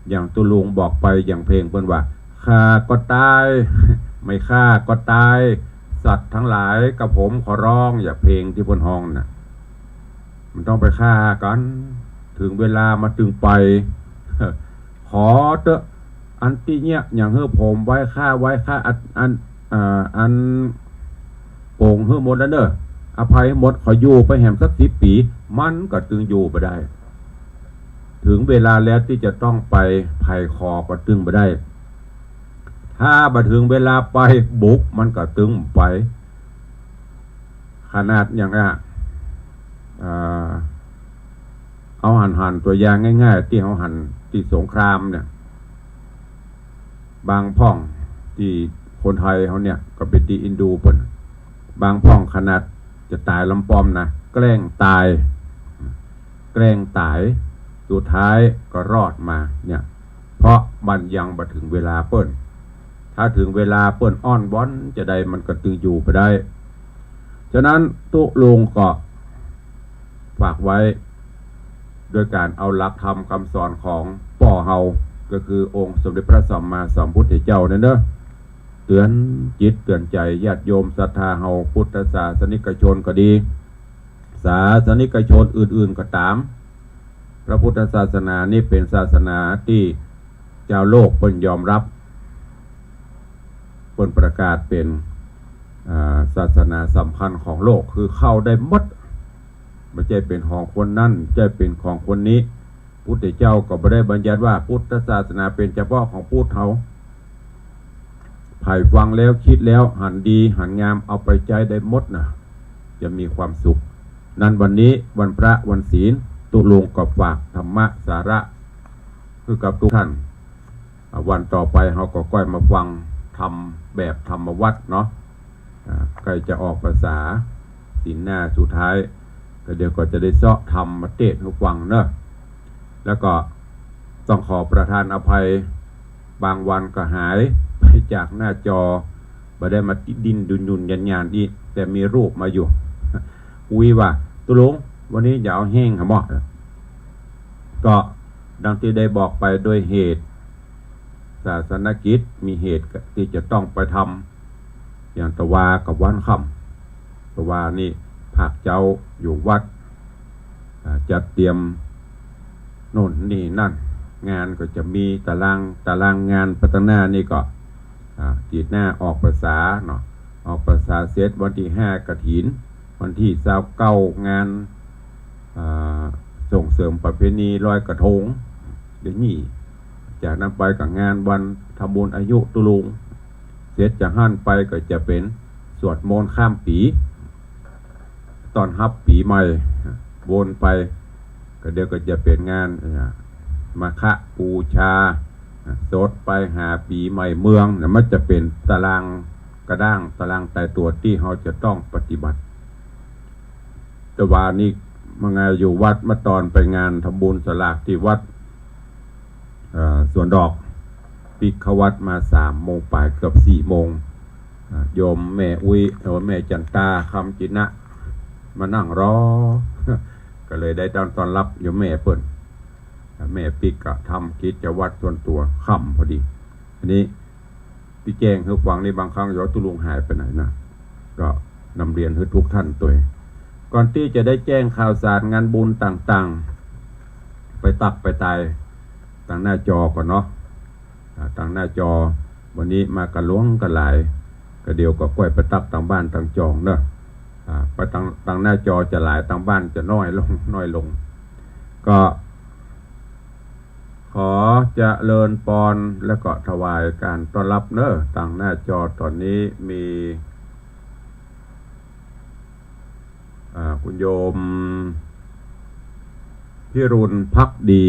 อย่างตุ๊ลุงบอกไปอย่างเพลงเปิ้นว่า ฆ่าก็ต๋าย ไม่ฆ่าก็ต๋าย สัตว์ทั้งหลาย กระผมขอร้อง อย่างเพลงตี้เปิ้นฮ้องน่ะ มันต้องไปฆ่ากั๋น ถึงเวลามันตึงไป ขอเต๊อะ อันตี้เยียะอย่างหื้อผมไว้ฆ่าไว้ฆ่า อัน อัน อ่า อันโป๋งหื้อหมดแล้วเน่อ อภัยหมด ขออยู่ไปแหมสักสิบปี๋ มันก็ตึงอยู่บ่ได้ ถึงเวลาแล้วตี้จะต้องไปไผ่ขอก็ตึงบ่ได้ ถ้าบ่ถึงเวลาไปบุกมันก็ตึงไป ขนาดอย่างอะ อ่า เอาหันๆ ตัวอย่างง่ายๆ ตี้เฮาหันตี้สงครามเนี่ย บางพ่องตี้คนไทยเฮาเนี่ยก็เป๋นตี้เอ็นดูเปิ้น บางพ่องขนาดจะต๋ายลำปอมนะ แกล้งต๋าย แกล้งต๋าย สุดท้ายก็รอดมาเนี่ย เพราะมันยังบ่ถึงเวลาเปิ้น ถ้าถึงเวลาเปิ้นอ้อนวอนจะใดมันก็ตึงอยู่บ่ได้ ฉะนั้นตุ๊ลุงก็ฝากไว้ โดยก๋านเอาหลักธรรมคำสอนของป้อเฮา ก็คือองค์สมเด็จพระสัมมาสัมพุทธเจ้านั่นเน่อ เตื๋อนจิตเตื๋อนใจ๋ญาติโยมศรัทธาเฮาพุทธศาสนิกชนก็ดี ศาสนิกชนอื่นๆ ก็ต๋าม พระพุทธศาสนานี้เป๋นศาสนาตี้จาวโลกเปิ้นยอมรับ เปิ้นประกาศเป๋น อ่า ศาสนาสำคัญของโลก คือเข้าได้หมด บ่ใจ้เป๋นของคนนั้น บ่ใจ้เป๋นของคนนี้ พุทธเจ้าก็บ่ได้บัญญัติว่าพุทธศาสนาเป๋นเฉพาะของพุทธเฮา ใผฟังแล้วกึ๊ดแล้วหันดีหันงามเอาไปใจ๊ได้หมดนะ จะมีความสุข นั้นวันนี้วันพระวันศีล ตุ๊ลุงก็ฝากธรรมะสาระหื้อกับทุกท่าน อ่า วันต่อไปเฮาก็ก้อยมาฟังธรรมแบบธรรมวัตรเนาะ อ่า ใก้จะออกพรรษา ศีลหน้าสุดท้าย ก็เดี๋ยวก็จะได้เซาะธรรมมาเตศน์หื้อฟังเนาะ แล้วก็ต้องขอประทานอภัย บางวันก็หายไปจากหน้าจอ บ่ได้มาดิ้นดุนยุนยันยานอีก แต่มีรูปมาอยู่ อุ๊ยว่า ตุ๊ลุง วันนี้อย่าเอาแห้งหาหมอ ก็ดังตี้ได้บอกไป โดยเหตุ ศาสนกิจ มีเหตุตี้จะต้องไปทำ อย่างตะวากับวันค่ำ ตะวานี่ภาคเจ๊าอยู่วัด อ่า จัดเตรียมโน่นนี่นั่น งานก็จะมีตาราง ตารางงานไปตังหน้านี่ก็ อ่า อาทิตย์หน้าออกพรรษาเนาะ ออกพรรษาเสร็จวันตี้ห้ากฐิน วันตี้ซาวเก้างาน อ่า ส่งเสริมประเพณีลอยกระทง เดี๋ยวนี้ จากนั้นไปก็งานวันทำบุญอายุตุ๊ลุง เสร็จจากหั้นไปก็จะเป๋นสวดมนต์ข้ามปี๋ ต้อนฮับปี๋ใหม่ วนไป เดี๋ยวก็จะเป๋นงาน อ่า มาฆบูชา อ่า สดไปหาปี๋ใหม่เมืองนะ มันจะเป๋นตารางกระด้าง ตารางตายตั๋วตี้เฮาจะต้องปฏิบัติ แต่วานี้มาไงอยู่วัด มาต๋อนไปงานทำบุญสลากตี้วัด เอ่อ สวนดอก ปิ๊กเข้าวัดมาสามโมงป๋าย เกือบสี่โมง อ่า โยมแม่อุ๊ย เอ่อ แม่จันตา คำจินะ มานั่งรอ ก็เลยได้ต้อนรับโยมแม่เปิ้น อ่า แม่ปิ๊กก็ทำกิจวัตรส่วนตั๋ว ค่ำพอดี อันนี้ตี้แจ้งหื้อฟังนี่ บางครั้งเดี๋ยวตุ๊ลุงหายไปไหนนะ ก็นำเรียนหื้อทุกท่านตวย ก่อนตี้จะได้แจ้งข่าวสารงานบุญต่างๆ ไปตักไปตายตางหน้าจอก่อนเนาะ อ่า ตางหน้าจอ วันนี้มากั๋นหลวงกั๋นหลาย ก็เดี๋ยวก็ก้อยไปตักตางบ้านตางจองเนาะ อ่า ไปตาง ตางหน้าจอจะหลาย ตางบ้านจะน้อยลง น้อยลง ก็ ขอเจริญปอน แล้วก็ถวายการต้อนรับเนาะ ตางหน้าจอต๋อนนี้มี อ่า คุณโยมพิรุณภักดี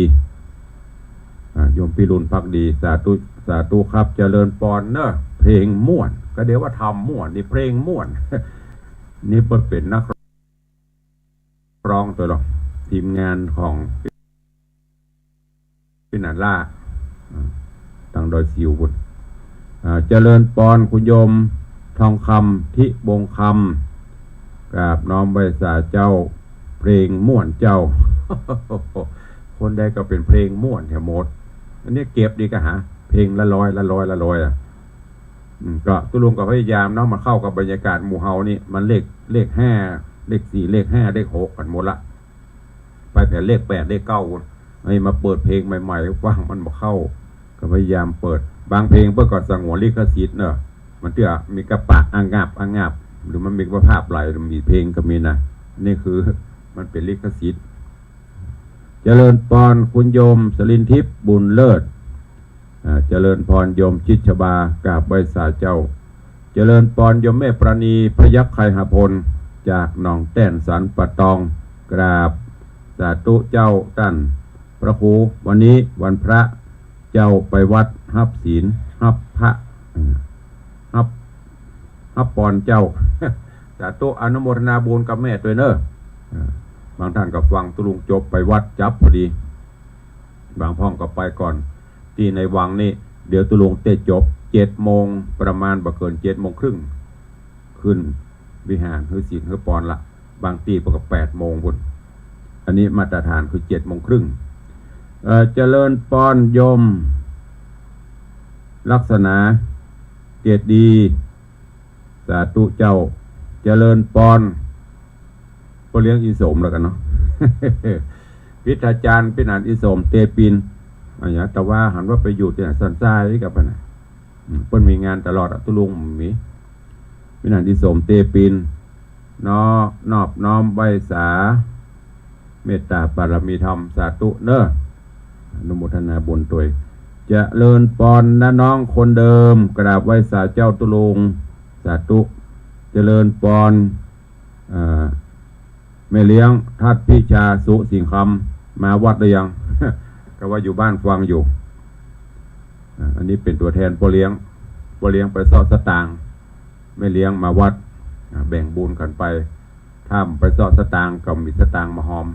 อ่า โยมพิรุณภักดี สาธุ สาธุครับ เจริญปอนเนาะ เพลงม่วน ก็เดี๋ยวว่าทำม่วน นี่เพลงม่วน นี่เปิ้นเป๋นนักร้องตวยหรอก ทีมงานของ ปี้หนานล่า อ่า ตางดอยสิวปุ้น อ่า เจริญปอนคุณโยมทองคำ ทิบงคำ กราบน้อมไหว้สาเจ้า เพลงม่วนเจ้า คนใดก็เป๋นเพลงม่วนแถวหมด อันนี้เก็บดีกะหา เพลงละร้อย ละร้อย ละร้อย อ่ะ อืม ก็ตุ๊ลุงก็พยายามเนาะ มันเข้ากับบรรยากาศหมู่เฮานี่ มันเลข เลขห้า เลขสี่ เลขห้า เลขหกกั๋นหมดละ ไปแผนเลขแปด เลขเก้า อันนี้มาเปิดเพลงใหม่ๆ ฟังมันบ่เข้า ก็พยายามเปิด บางเพลงเปิ้นก็สงวนลิขสิทธิ์เนาะ มันเตื้อมีกะปากอะงับอะงับ หรือมันมีภาพไหล มีเพลงก็มีนะ นี่คือมันเป๋นลิขสิทธิ์ เจริญปอนคุณโยมสลินทิพย์บุญเลิศ อ่า เจริญปอนโยมจิตรชบา กราบไหว้สาเจ้า เจริญปอนโยมแม่ปราณี พยัคฆ์ไคหพล จากหนองแต้นสันป่าตอง กราบสาธุเจ้าต้านพระครู วันนี้วันพระ เจ้าไปวัดฮับศีล ฮับพระ อ่า ฮับ ฮับปอนเจ้า สาธุ อนุโมทนาบุญกับแม่ตวยเนาะ อ่า บางท่านก็ฟังตุ๊ลุงจบไปวัดจั๊บพอดี บางพ่องก็ไปก่อน ตี้ในวังนี่ เดี๋ยวตุ๊ลุงเตะจบ เจ็ดโมง ประมาณบ่เกินเจ็ดโมงครึ่ง ขึ้นวิหารหื้อศีลหื้อปอนละ บางตี้เปิ้นก็แปดโมงปุ้น อันนี้มาตรฐานคือเจ็ดโมงครึ่ง เอ่อ เจริญปอนโยมลักษณา เกตดี สาธุเจ้า เจริญปอน ป้อเลี้ยงอีสมแล้วกั๋นเนาะ พิธาจารย์ปี้หนานอีสม เตปิน อะหยัง แต่ว่าหันว่าไปอยู่ตี้ไหน สันทรายกับปะนะ อืม เปิ้นมีงานตลอดอะ ตุ๊ลุงมี ปี้หนานอีสม เตปิน เนาะ นอบน้อมไหว้สา เมตตาปารมีธรรม สาธุเนาะ อนุโมทนาบุญตวย เจริญปอนนะน้องคนเดิม กราบไหว้สาเจ้าตุ๊ลุง สาธุ เจริญปอน อ่า แม่เลี้ยงทัดพิชาสุสิงห์คำ มาวัดหรือยัง ก็ว่าอยู่บ้านฟังอยู่ อ่า อันนี้เป๋นตั๋วแทนป้อเลี้ยง ป้อเลี้ยงไปเซาะสตางค์ แม่เลี้ยงมาวัด อ่า แบ่งบุญกั๋นไป ถ้าบ่ไปเซาะสตางค์ก็มีสตางค์มาฮอม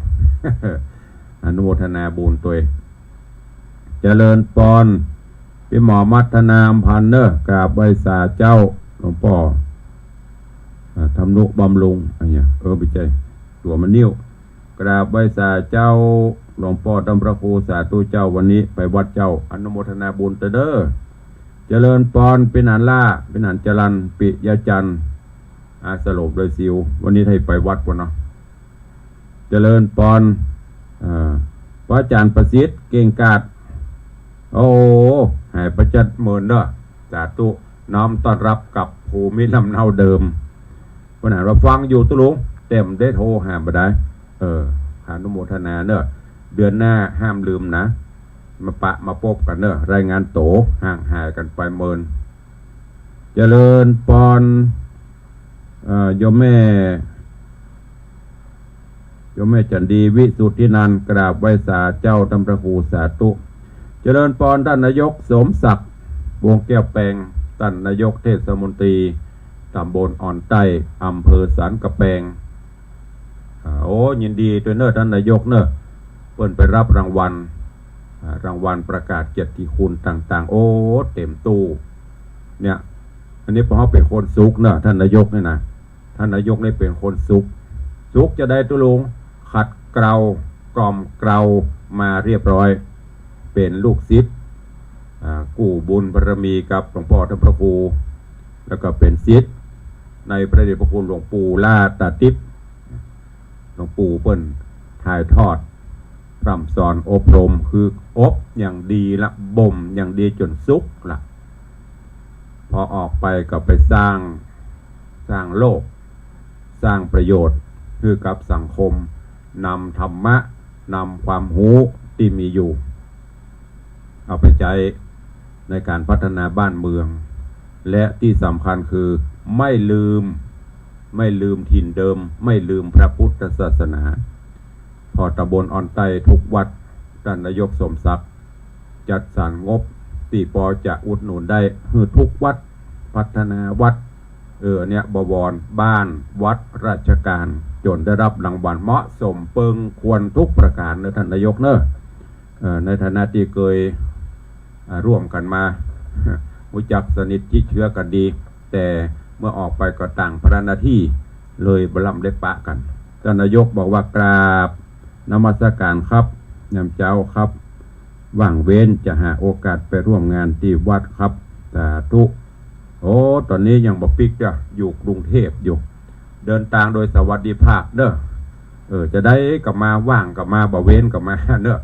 อนุโมทนาบุญตวย เจริญปอน ปี้หมอมัทนาอำพันธ์เนาะ กราบไหว้สาเจ้าหลวงป้อ อ่า ธรรมนุบำรุง อะหยัง เออ บ่ใจ้ ตั๋วมันนิ้ว กราบไหว้สาเจ้าหลวงป้อต้านพระครู สาธุเจ้า วันนี้ไปวัดเจ้า อนุโมทนาบุญตวยเนาะ เจริญปอน ปี้หนานล่า ปี้หนานจรัญ ปิยะจันทร์ อาสลบเลยสิว วันนี้ได้ไปวัดปุ้นเนาะ เจริญปอน อ่า พระอาจารย์ประสิทธิ์ เก่งกาจ โอ้ หายไปจัดเมินเนาะ สาธุ น้อมต้อนรับกับภูมิลำเนาเดิม เปิ้นหาว่าฟังอยู่ตุ๊ลุง แต่บ่ได้โทรหาบ่ได้ เออ อนุโมทนาเนาะ เดือนหน้าห้ามลืมนะ มาปะมาปบกั๋นเนาะ รายงานตั๋ว ห่างหายกั๋นไปเมิน เจริญปอน เอ่อ โยมแม่ โยมแม่จันดี วิสุทธินันท์ กราบไหว้สาเจ้าต้านพระครูสาธุ เจริญปอนต้านนายกสมศักดิ์ วงศ์แก้วแปง ต้านนายกเทศมนตรีต๋ำบลอ่อนใต้ อำเภอสันกำแปง อ่า โอ้ ยินดีตวยเน่อต้านนายกเน่อ เปิ้นไปฮับรางวัล อ่า รางวัลประกาศเกียรติคุณต่างๆ โอ้ เต๋มตู้ เนี่ย อันนี้เพราะเฮาเป๋นคนสุขเน่อ ต้านนายกเนี่ยนะ ต้านนายกนี่เป๋นคนสุข สุขจาใดตุ๊ลุง ขัดเกลากล่อมเกลามาเรียบร้อย เป๋นลูกศิษย์ อ่า กู้บุญบารมีกับหลวงป้อต้านพระครู แล้วก็เป๋นศิษย์ในพระเดชพระคุณหลวงปู่หล้าตาติ๊บ หลวงปู่เปิ้นถ่ายทอด พร่ำสอนอบรม คืออบอย่างดีละ บ่มอย่างดีจ๋นสุขละ พอออกไปก็ไปสร้าง สร้างโลก สร้างประโยชน์หื้อกับสังคม นำธรรมะ นำความฮู้ตี้มีอยู่ เอาไปใจ๊ในก๋านพัฒนาบ้านเมือง และตี้สำคัญคือไม่ลืม ไม่ลืมถิ่นเดิม ไม่ลืมพระพุทธศาสนา ผ่อต๋ำบลอ่อนใต้ทุกวัด ต้านนายกสมศักดิ์ จัดสรรงบตี้ปอจะอุดหนุนได้หื้อทุกวัด พัฒนาวัด เออ เนี่ย บวร บ้าน วัด ราชการ จ๋นได้ฮับรางวัลเหมาะสมเปิงควรทุกประก๋านเน่อต้านนายกเน่อ เอ่อ ในฐานะตี้เกย อ่า ร่วมกั๋นมา ฮู้จักสนิทชิดเชื้อกั๋นดี แต่เมื่อออกไปก็ต่างภาระหน้าตี้ เลยบ่ลำได้ปะกั๋น ต้านนายกบอกว่า กราบนมัสก๋านครับ ยามเจ๊าครับ ว่างเว้นจะหาโอกาสไปร่วมงานตี้วัดครับ สาธุ โอ้ ต๋อนนี้ยังบ่ปิ๊กเตื้อ อยู่กรุงเทพฯอยู่ เดินตางโดยสวัสดิภาพเน่อ เออ จาใดก็มา ว่างก็มา บ่เว้นก็มาเน่อ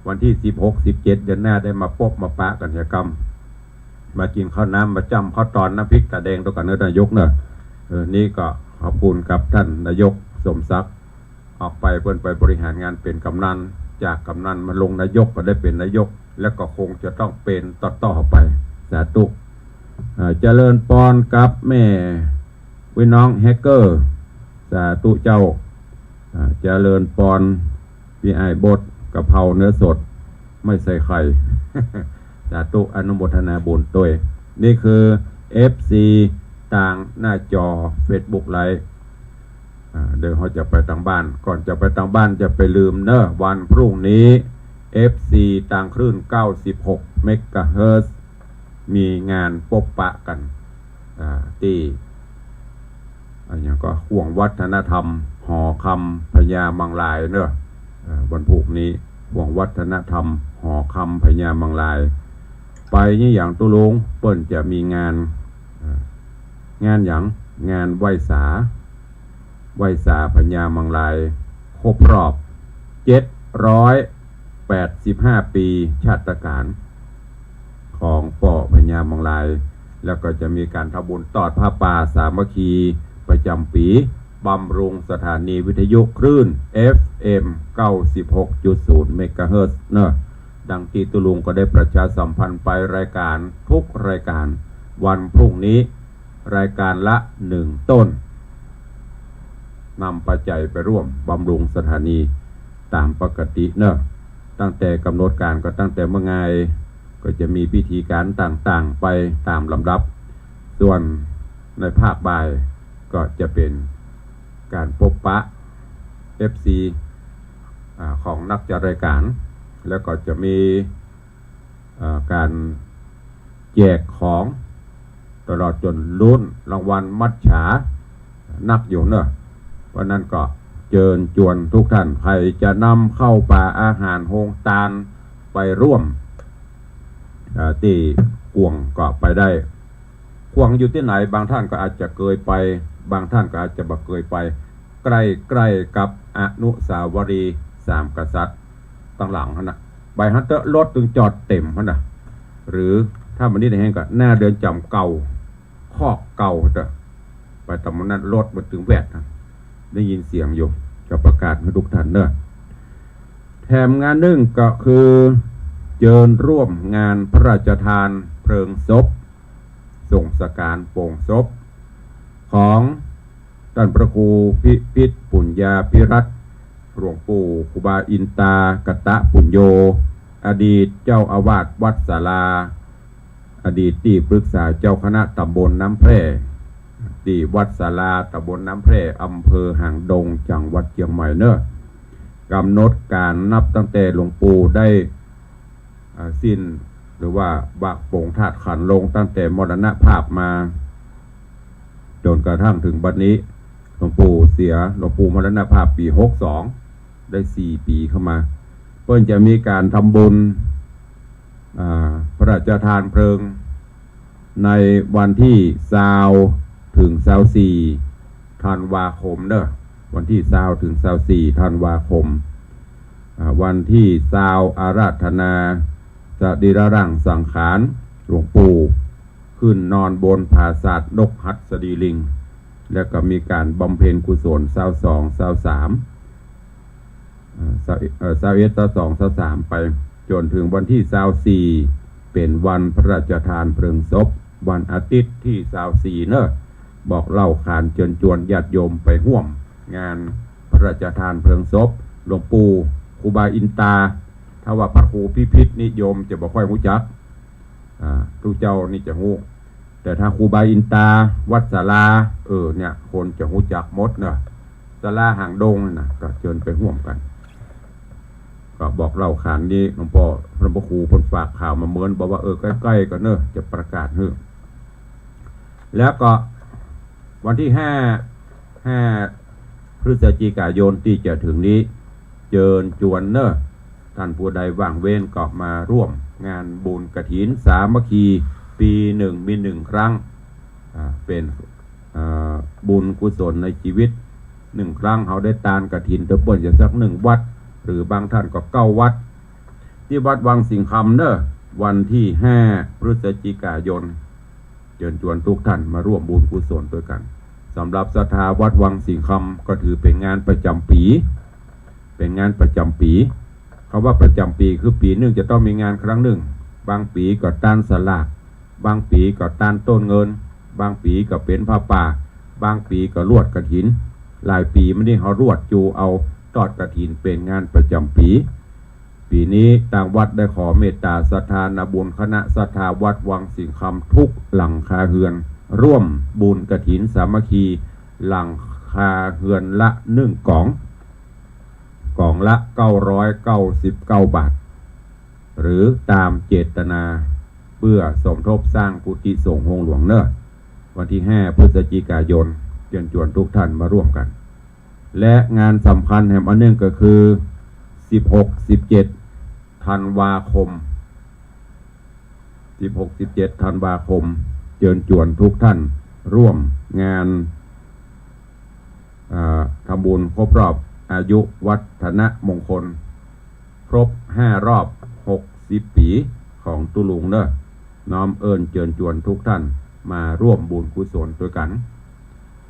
วันตี้สิบหก สิบเจ็ด เดือนหน้าได้มาปบมาปะกั๋นเหียกำ มากิ๋นข้าวน้ำ มาจ้ำข้าวตอนน้ำพริกต๋าแดงตวยกั๋นเน่อต้านนายกเน่อ เออ นี่ก็ขอบคุณกับต้านนายกสมศักดิ์ ออกไปเปิ้นไปบริหารงานเป๋นกำนัน จากกำนันมาลงนายกก็ได้เป๋นนายก แล้วก็คงจะต้องเป๋นต่อๆ ไป สาธุ เอ่อ เจริญปอนกับแม่ ปี้น้องแฮกเกอร์ สาธุเจ้า อ่า เจริญปอน ปี้อ้ายบด กะเพราเนื้อสด ไม่ใส่ไข่ สาธุ อนุโมทนาบุญตวย นี่คือ เอฟซี ตางหน้าจอเฟซบุ๊กไลฟ์ อ่า เดี๋ยวเฮาจะไปตางบ้าน ก่อนจะไปตางบ้านจะไปลืมเน่อ วันพรุ่งนี้ เอฟซี ตางคลื่น เก้าสิบหก เมกะเฮิรตซ์ มีงานปบปะกั๋น อ่า ตี้ อะหยังก็ ห้วงวัฒนธรรม หอคำพญามังรายเน่อ เอ่อ วันพุธนี้ ห้วงวัฒนธรรม หอคำพญามังราย ไปนี่หยังตุ๊ลุง เปิ้นจะมีงาน เอ่อ งานหยัง งานไหว้สา ไหว้สาพญามังราย ครบรอบ เจ็ดร้อยแปดสิบห้า ปี๋ชาตกาล ของป้อพญามังราย แล้วก็จะมีก๋านทำบุญตอดผ้าป่าสามัคคีประจ๋ำปี๋ บำรุงสถานีวิทยุคลื่น เอฟเอ็ม เก้าสิบหกจุดศูนย์ เมกะเฮิรตซ์เน่อ ดังตี้ตุ๊ลุงก็ได้ประชาสัมพันธ์ไปรายก๋านทุกรายก๋าน วันพรุ่งนี้ รายก๋านละหนึ่งต้น นำปัจจัยไปร่วมบำรุงสถานีต๋ามปกติเน่อ ตั้งแต่ก๋ำหนดก๋านก็ตั้งแต่เมื่องาย ก็จะมีพิธีก๋านต่างๆ ไปต๋ามลำดับ ส่วนในภาคบ่ายก็จะเป๋นก๋านปบปะ เอฟซี อ่า ของนักจัดรายก๋าน แล้วก็จะมี เอ่อ ก๋านแจกของ ตลอดจ๋นลุ้นรางวัลมัจฉานักอยู่เน่อ เพราะนั้นก็เจิญจวนทุกท่าน ใผจะนำข้าวป๋าอาหารโฮงตานไปร่วม เอ่อ ตี้ขว่งก็ไปได้ ขว่งอยู่ตี้ไหน บางท่านก็อาจจะเกยไป บางท่านก็อาจจะบ่เกยไป ใก้ๆ กับอนุสาวรีย์สามกษัตริย์ ตางหลังหั้นน่ะ ไปหั้นเต๊อะ รถตึงจอดเต๋มหั้นน่ะ หรือถ้าบ่นิแฮงก็หน้าเรือนจ๋ำเก่า คอกเก่าเต๊อะ ไปต๋ามนั้นรถมันตึงแวดนะ ได้ยินเสียงอยู่ จะประกาศหื้อทุกท่านเน่อ แถมงานนึ่งก็คือ เจิญร่วมงานพระราชทานเพลิงศพ ส่งสการโปงศพ ของต้านพระครูพิพิธปุญญาภิรัตน์ หลวงปู่ครูบาอินตากตปุญโญ อดีตเจ้าอาวาสวัดสาลา อดีตตี้ปรึกษาเจ้าคณะตำบลน้ำแพร่ ตี้วัดสาลา ตำบลน้ำแพร่ อำเภอหางดง จังหวัดเจียงใหม่เนอะ กำหนดการนับตั้งแต่หลวงปู่ได้ อ่า สิ้น หรือว่าบะปลงธาตุขันธ์ลงตั้งแต่มรณภาพมา จ๋นกระทั่งเถิงบัดนี้ หลวงปู่เสีย หลวงปู่มรณภาพปี๋หกสอง ได้สี่ปี๋เข้ามา เปิ้นจะมีก๋านทำบุญ อ่า พระราชทานเพลิง ในวันตี้ซาวเถิงซาวสี่ธันวาคมเนอะ วันตี้ซาวเถิงซาวสี่ธันวาคม อ่า วันตี้ซาวอาราธนาสรีระร่างสังขารหลวงปู่ ขึ้นนอนบนผาสาทนกหัสดีลิง แล้วก็มีก๋านบำเพ็ญกุศลซาวสอง ซาวสาม เอ่อ ซาว เอ่อ ซาวเอ็ด ซาวสอง ซาวสาม ไป จ๋นเถิงวันตี้ซาวสี่ เป๋นวันพระราชทานเพลิงศพ วันอาทิตย์ตี้ซาวสี่เนอะ บอกเล่าขานเจิญจวนญาติโยมไปฮ่วมงานพระราชทานเพลิงศพหลวงปู่ครูบาอินตา ถ้าว่าพระครูพิพิธนี่โยมจะบ่ค่อยฮู้จัก อ่า ตุ๊เจ้านี่จะฮู้ แต่ถ้าครูบาอินตา วัดสาลา เออ เนี่ย คนจะฮู้จักหมดเนอะ สาลาหางดงน่ะ ก็เจิญไปฮ่วมกั๋น ก็บอกเล่าขานนี้ หลวงป้อ หลวงป้อครูเปิ้นฝากข่าวมาเมิน บอกว่า เออ ใก้ๆ กั๋นเนอะ จะประกาศหื้อ แล้วก็วันตี้ห้า ห้าพฤศจิกายนตี้จะเถิงนี้ เจิญจวนเนอะ ต้านผู้ใดว่างเว้นก็มาฮ่วมงานบุญกฐินสามัคคี ปี๋หนึ่งมีหนึ่งครั้ง อ่า เป๋น อ่า บุญกุศลในจีวิต หนึ่งครั้งเฮาได้ตานกฐินเถิงเปิ้นจะสักหนึ่งวัด หรือบางต้านก็เก้าวัด ตี้วัดวังสิงห์คำเนอะ วันตี้ห้าพฤศจิกายน เจิญจวนทุกท่านมาฮ่วมบุญกุศลตวยกั๋น สำหรับศรัทธาวัดวังสิงห์คำก็ถือเป๋นงานประจ๋ำปี๋ เป๋นงานประจ๋ำปี๋ คำว่าประจ๋ำปี๋คือปี๋นึ่งจะต้องมีงานครั้งนึ่ง บางปี๋ก็ตานสลาก บางปี๋ก็ตานต้นเงิน บางปี๋ก็เป๋นผ้าป่า บางปี๋ก็รวดกฐิน หลายปี๋มานี้เฮารวดจูเอาตอดกฐินเป๋นงานประจ๋ำปี๋ ปี๋นี้ตางวัดได้ขอเมตต๋าศรัทธานาบุญคณะศรัทธาวัดวังสิงห์คำทุกหลังคาเฮือน ฮ่วมบุญกฐินสามัคคี หลังคาเฮือนละหนึ่งก๋อง ก๋องละเก้าร้อยเก้าสิบเก้าบาท หรือต๋ามเจตนา เปื้อสมทบสร้างกุฏิสงฆ์โฮงหลวงเนอะ วันตี้ห้าพฤศจิกายน เจิญจวนทุกท่านมาฮ่วมกั๋น และงานสำคัญแหมอันนึ่งก็คือ สิบหก สิบเจ็ด ธันวาคม สิบหก สิบเจ็ด ธันวาคม เจิญจวนทุกท่านฮ่วมงาน อ่า ทำบุญครบรอบอายุวัฒนมงคล ครบห้ารอบหกสิบปี๋ของตุ๊ลุงเนอะ น้อมเอิ้นเจิญจวนทุกท่านมาฮ่วมบุญกุศลตวยกั๋น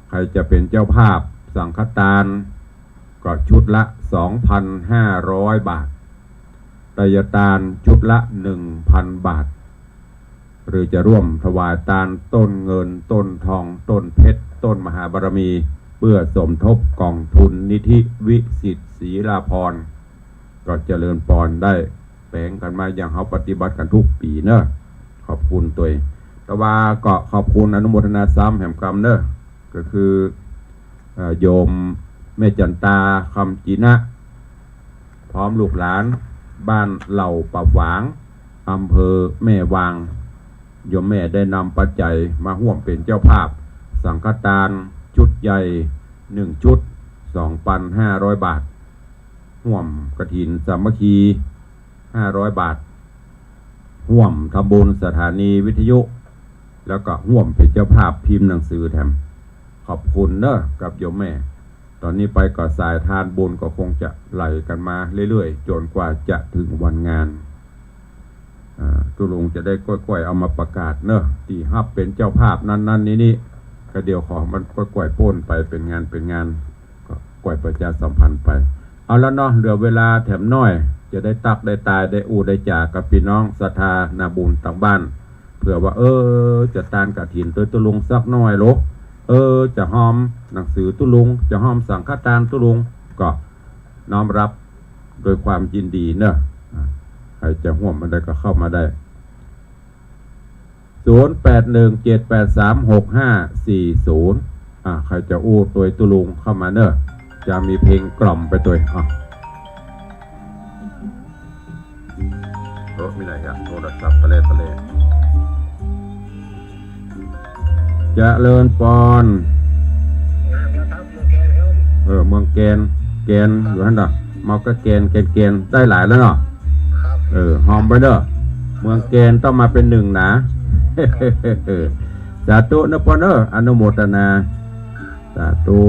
ใผจะเป๋นเจ้าภาพสังฆตาน ก็ชุดละสองพันห้าร้อยบาท ไตยตานชุดละหนึ่งพันบาท หรือจะฮ่วมถวายตานต้นเงิน ต้นทอง ต้นเพชร ต้นมหาบารมี เปื้อสมทบก๋องทุนนิธิวิสิทธิศรีลาภรณ์ ก็เจริญปอนได้แป๋งกั๋นมาอย่างเฮาปฏิบัติกั๋นทุกปี๋เนอะ ขอบคุณตวย แต่ว่าก็ขอบคุณอนุโมทนาซ้ำแหมกำเนอะ ก็คือ เอ่อ โยมแม่จันตา คำจีนะ พร้อมลูกหลาน บ้านเหล่าป่าฝาง อำเภอแม่วาง โยมแม่ได้นำปัจจัยมาฮ่วมเป๋นเจ้าภาพ สังฆตานชุดใหญ่หนึ่งชุด สองพันห้าร้อยบาท ฮ่วมกฐินสามัคคี ห้าร้อยบาท ฮ่วมทำบุญสถานีวิทยุ แล้วก็ฮ่วมเป๋นเจ้าภาพพิมพ์หนังสือแถม ขอบคุณเนอะกับโยมแม่ ต๋อนนี้ไปก็สายทานบุญก็คงจะไหลกั๋นมาเรื่อยๆ จ๋นกว่าจะเถิงวันงาน อ่า ตุ๊ลุงจะได้ก้อยๆ เอามาประกาศเนอะ ตี้ฮับเป๋นเจ้าภาพนั้นๆ นี้ๆ ก็เดี๋ยวขอมันก้อยๆ ป๊นไปเป๋นงานเป๋นงาน ก็ก้อยประชาสัมพันธ์ไป เอาละเนาะ เหลือเวลาแถมน้อย จะได้ตั๊กได้ตาย ได้อู้ได้จ๋ากับปี้น้องศรัทธานาบุญตางบ้าน เผื่อว่า เออ จะตานกฐินตวยตุ๊ลุงสักหน้อยโล เออ จะฮ่อมหนังสือตุ๊ลุง จะฮ่อมสังฆตานตุ๊ลุง ก็ น้อมรับโดยความยินดีเนอะ อ่ะ ใครจะฮ่วมอันใดก็เข้ามาได้ ศูนย์แปดหนึ่งเจ็ดแปดสามหกห้าสี่ศูนย์ อ่ะ ใครจะอู้ตวยตุ๊ลุงเข้ามาเนอะ จะมีเพลงกล่อมไปตวย อ่ะ เออ มีไหนครับ โทรศัพท์ตะเลตะเล เจริญปอน เออ เมืองแกน แกนอยู่หั้นเนาะ เมาก็แกน แกน แกน ได้หลายแล้วเนาะ เออ หอมไปเด้อ เมืองแกนต้องมาเป๋นหนึ่งนะ สาธุนะปอนเอ้อ อนุโมทนา สาธุ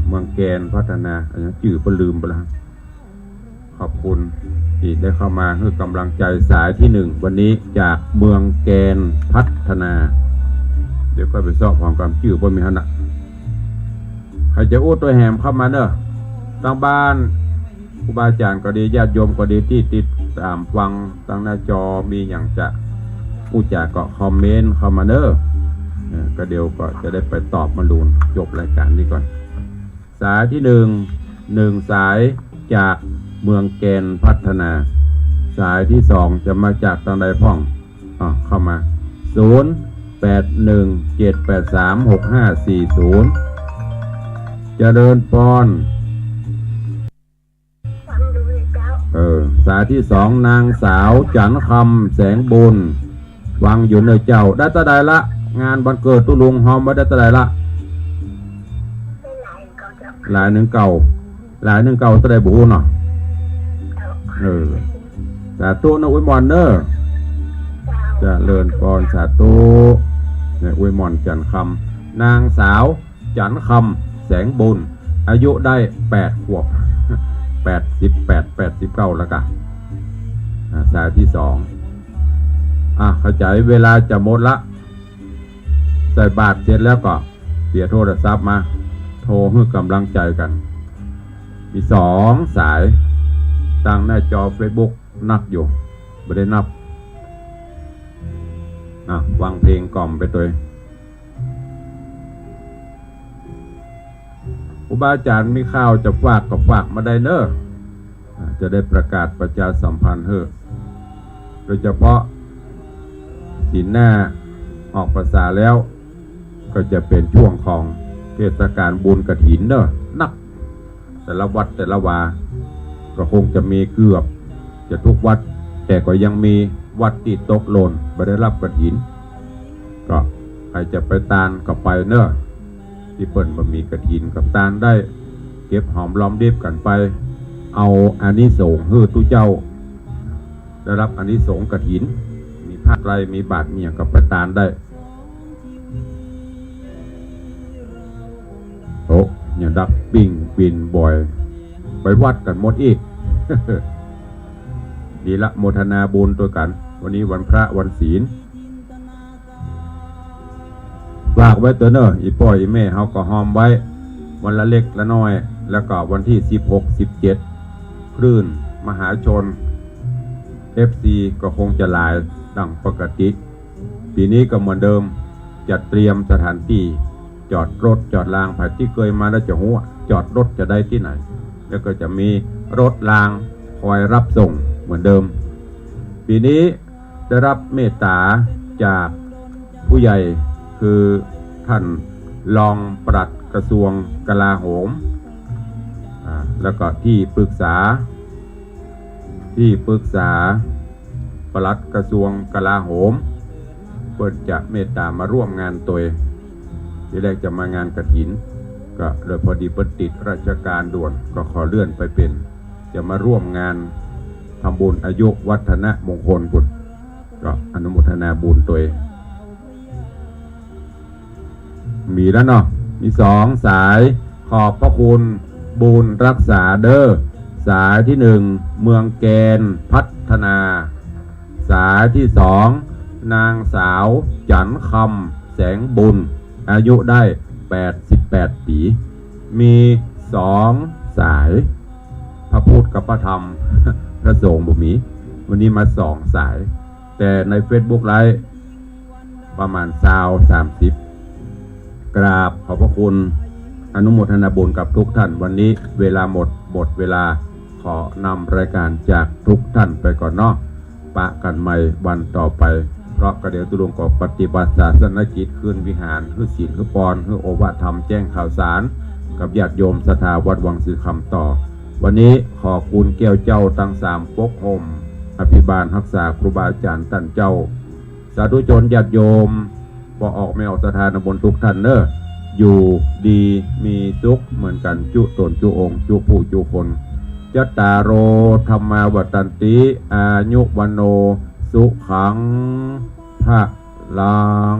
เมืองแกนพัฒนา อันนี้จื้อก็ลืมไปแล้ว ขอบคุณตี้ได้เข้ามาหื้อก๋ำลังใจ๋สายตี้หนึ่งวันนี้จากเมืองแกนพัฒนา เดี๋ยวก็ไปเซาะของกำจื้อบ่มีหั้นน่ะ ใครจะอู้ตวยแหมเข้ามาเนอะ ตางบ้านครูบาอาจ๋ารย์ก็ดี ญาติโยมก็ดี ตี้ติดต๋ามฟังตางหน้าจอ มีหยังจะอู้จ๋าก็คอมเมนต์เข้ามาเนอะ เออ ก็เดี๋ยวก็จะได้ไปตอบมะลูน จบรายก๋านนี้ก่อน สายตี้หนึ่ง หนึ่งสายจากเมืองแกนพัฒนา สายตี้สองจะมาจากตางใดพ่อง อ่ะ เข้ามา ศูนย์แปดหนึ่งเจ็ดแปดสามหกห้าสี่ศูนย์ เจริญปอน เออ สายตี้สอง นางสาวจั๋นคำ แสงบุญ ฟังอยู่เน่อเจ้า ได้เต้าใดละ งานวันเกิดตุ๊ลุงหอมไว้ได้เต้าใดละ หลายนึ่งเก้า หลายนึ่งเก้าเต้าใดบ่ฮู้เนาะ เออ สาธุนะ อวยหม่อนเนอะ เจริญปอน สาธุ เนี่ย อวยหม่อนจั๋นคำ นางสาวจั๋นคำ แสงบุญ อายุได้แปดขวบ แปดสิบแปด แปดสิบเก้าแล้วกะ อ่า สายตี้สอง อ่ะ เข้าใจ๋ เวลาจะหมดละ ใส่บาตรเสร็จแล้วก็เสียโทรศัพท์มา โทรหื้อก๋ำลังใจ๋กั๋น มีสองสาย ตางหน้าจอเฟซบุ๊กนับอยู่ บ่ได้นับ อ่ะ ฟังเพลงกล่อมไปตวย ครูบาอาจ๋ารย์มีข่าวจะฝากก็ฝากมาได้เนอะ อ่า จะได้ประกาศประชาสัมพันธ์หื้อ โดยเฉพาะศีลหน้าออกพรรษาแล้ว ก็จะเป๋นช่วงของเทศกาลบุญกฐินเนอะ นัก แต่ละวัดแต่ละวา ก็คงจะมีเกือบจะทุกวัด แต่ก็ยังมีวัดตี้ตกหล่นบ่ได้ฮับกฐิน ก็ใผจะไปตานก็ไปเนอะ ตี้เปิ้นบ่มีกฐินก็ตานได้ เก็บหอมรอมริบกั๋นไป เอาอานิสงส์หื้อตุ๊เจ้า ได้ฮับอานิสงส์กฐิน มีผ้าไตร มีบาตร มีหยังก็ไปตานได้ โอ้ ยังดักปิ้งปิ้นบ่อย ไปวัดกั๋นหมดอี้ ดีละ โมทนาบุญตวยกั๋น วันนี้วันพระวันศีล ฝากไว้เต๊อะเนอะ อี่ป้ออี่แม่เฮาก็ฮอมไว้ วันละเล็กละน้อย แล้วก็วันตี้สิบหก สิบเจ็ด คลื่นมหาชน เอฟซี ก็คงจะหลายดั่งปกติ ปี๋นี้ก็เหมือนเดิม จะเตรียมสถานตี้จอดรถจอดราง ใผตี้เกยมาแล้วจะฮู้ จอดรถจะได้ตี้ไหน แล้วก็จะมีรถรางคอยฮับส่งเหมือนเดิม ปี๋นี้ ได้ฮับเมตต๋าจากผู้ใหญ่ คือท่านรองปลัดกระทรวงกลาโหม อ่า แล้วก็ตี้ปรึกษา ตี้ปรึกษาปลัดกระทรวงกลาโหม เปิ้นจะเมตต๋ามาร่วมงานตวย ตี้แรกจะมางานกฐิน ก็เลยพอดีเปิ้นติดราชก๋านด่วน ก็ขอเลื่อนไปเป๋น จะมาร่วมงานทำบุญอายุวัฒนมงคลปุ้น ก็อนุโมทนาบุญตวย มีแล้วเนาะ มีสองสาย ขอบพระคุณบุญรักษาเด้อ สายตี้หนึ่ง เมืองแกนพัฒนา สายตี้สอง นางสาวจั๋นคำ แสงบุญ อายุได้แปดสิบแปดปี๋ มีสองสาย พระพุทธกับพระธรรม พระสงฆ์บ่มี วันนี้มาสองสาย แต่ในเฟซบุ๊กไลฟ์ประมาณซาว สามสิบ กราบขอบพระคุณ อนุโมทนาบุญกับทุกท่าน วันนี้เวลาหมด หมดเวลา ขอนำรายการจากทุกท่านไปก่อนเนาะ ปะกั๋นใหม่วันต่อไป เพราะกระเดี๋ยวตุ๊ลุงก็ปฏิบัติศาสนกิจ ขึ้นวิหาร หื้อศีล หื้อปอน หื้อโอวาทธรรม แจ้งข่าวสาร กับญาติโยมศรัทธาวัดวังสีคำต่อ วันนี้ขอคุณแก้วเจ้าตังสามปกห่ม อภิบาลฮักษาครูบาอาจ๋ารย์ต้านเจ้า สาธุชนญาติโยม บ่ออกแม่ออกศรัทธานาบุญทุกท่านเน่อ อยู่ดีมีสุขเหมือนกั๋นจุ๊ต๋นจุ๊องค์จุ๊ผู้จุ๊คน จัตตาโร ธัมมา วัฑฒันติ อายุ วัณโณ สุขัง พะลัง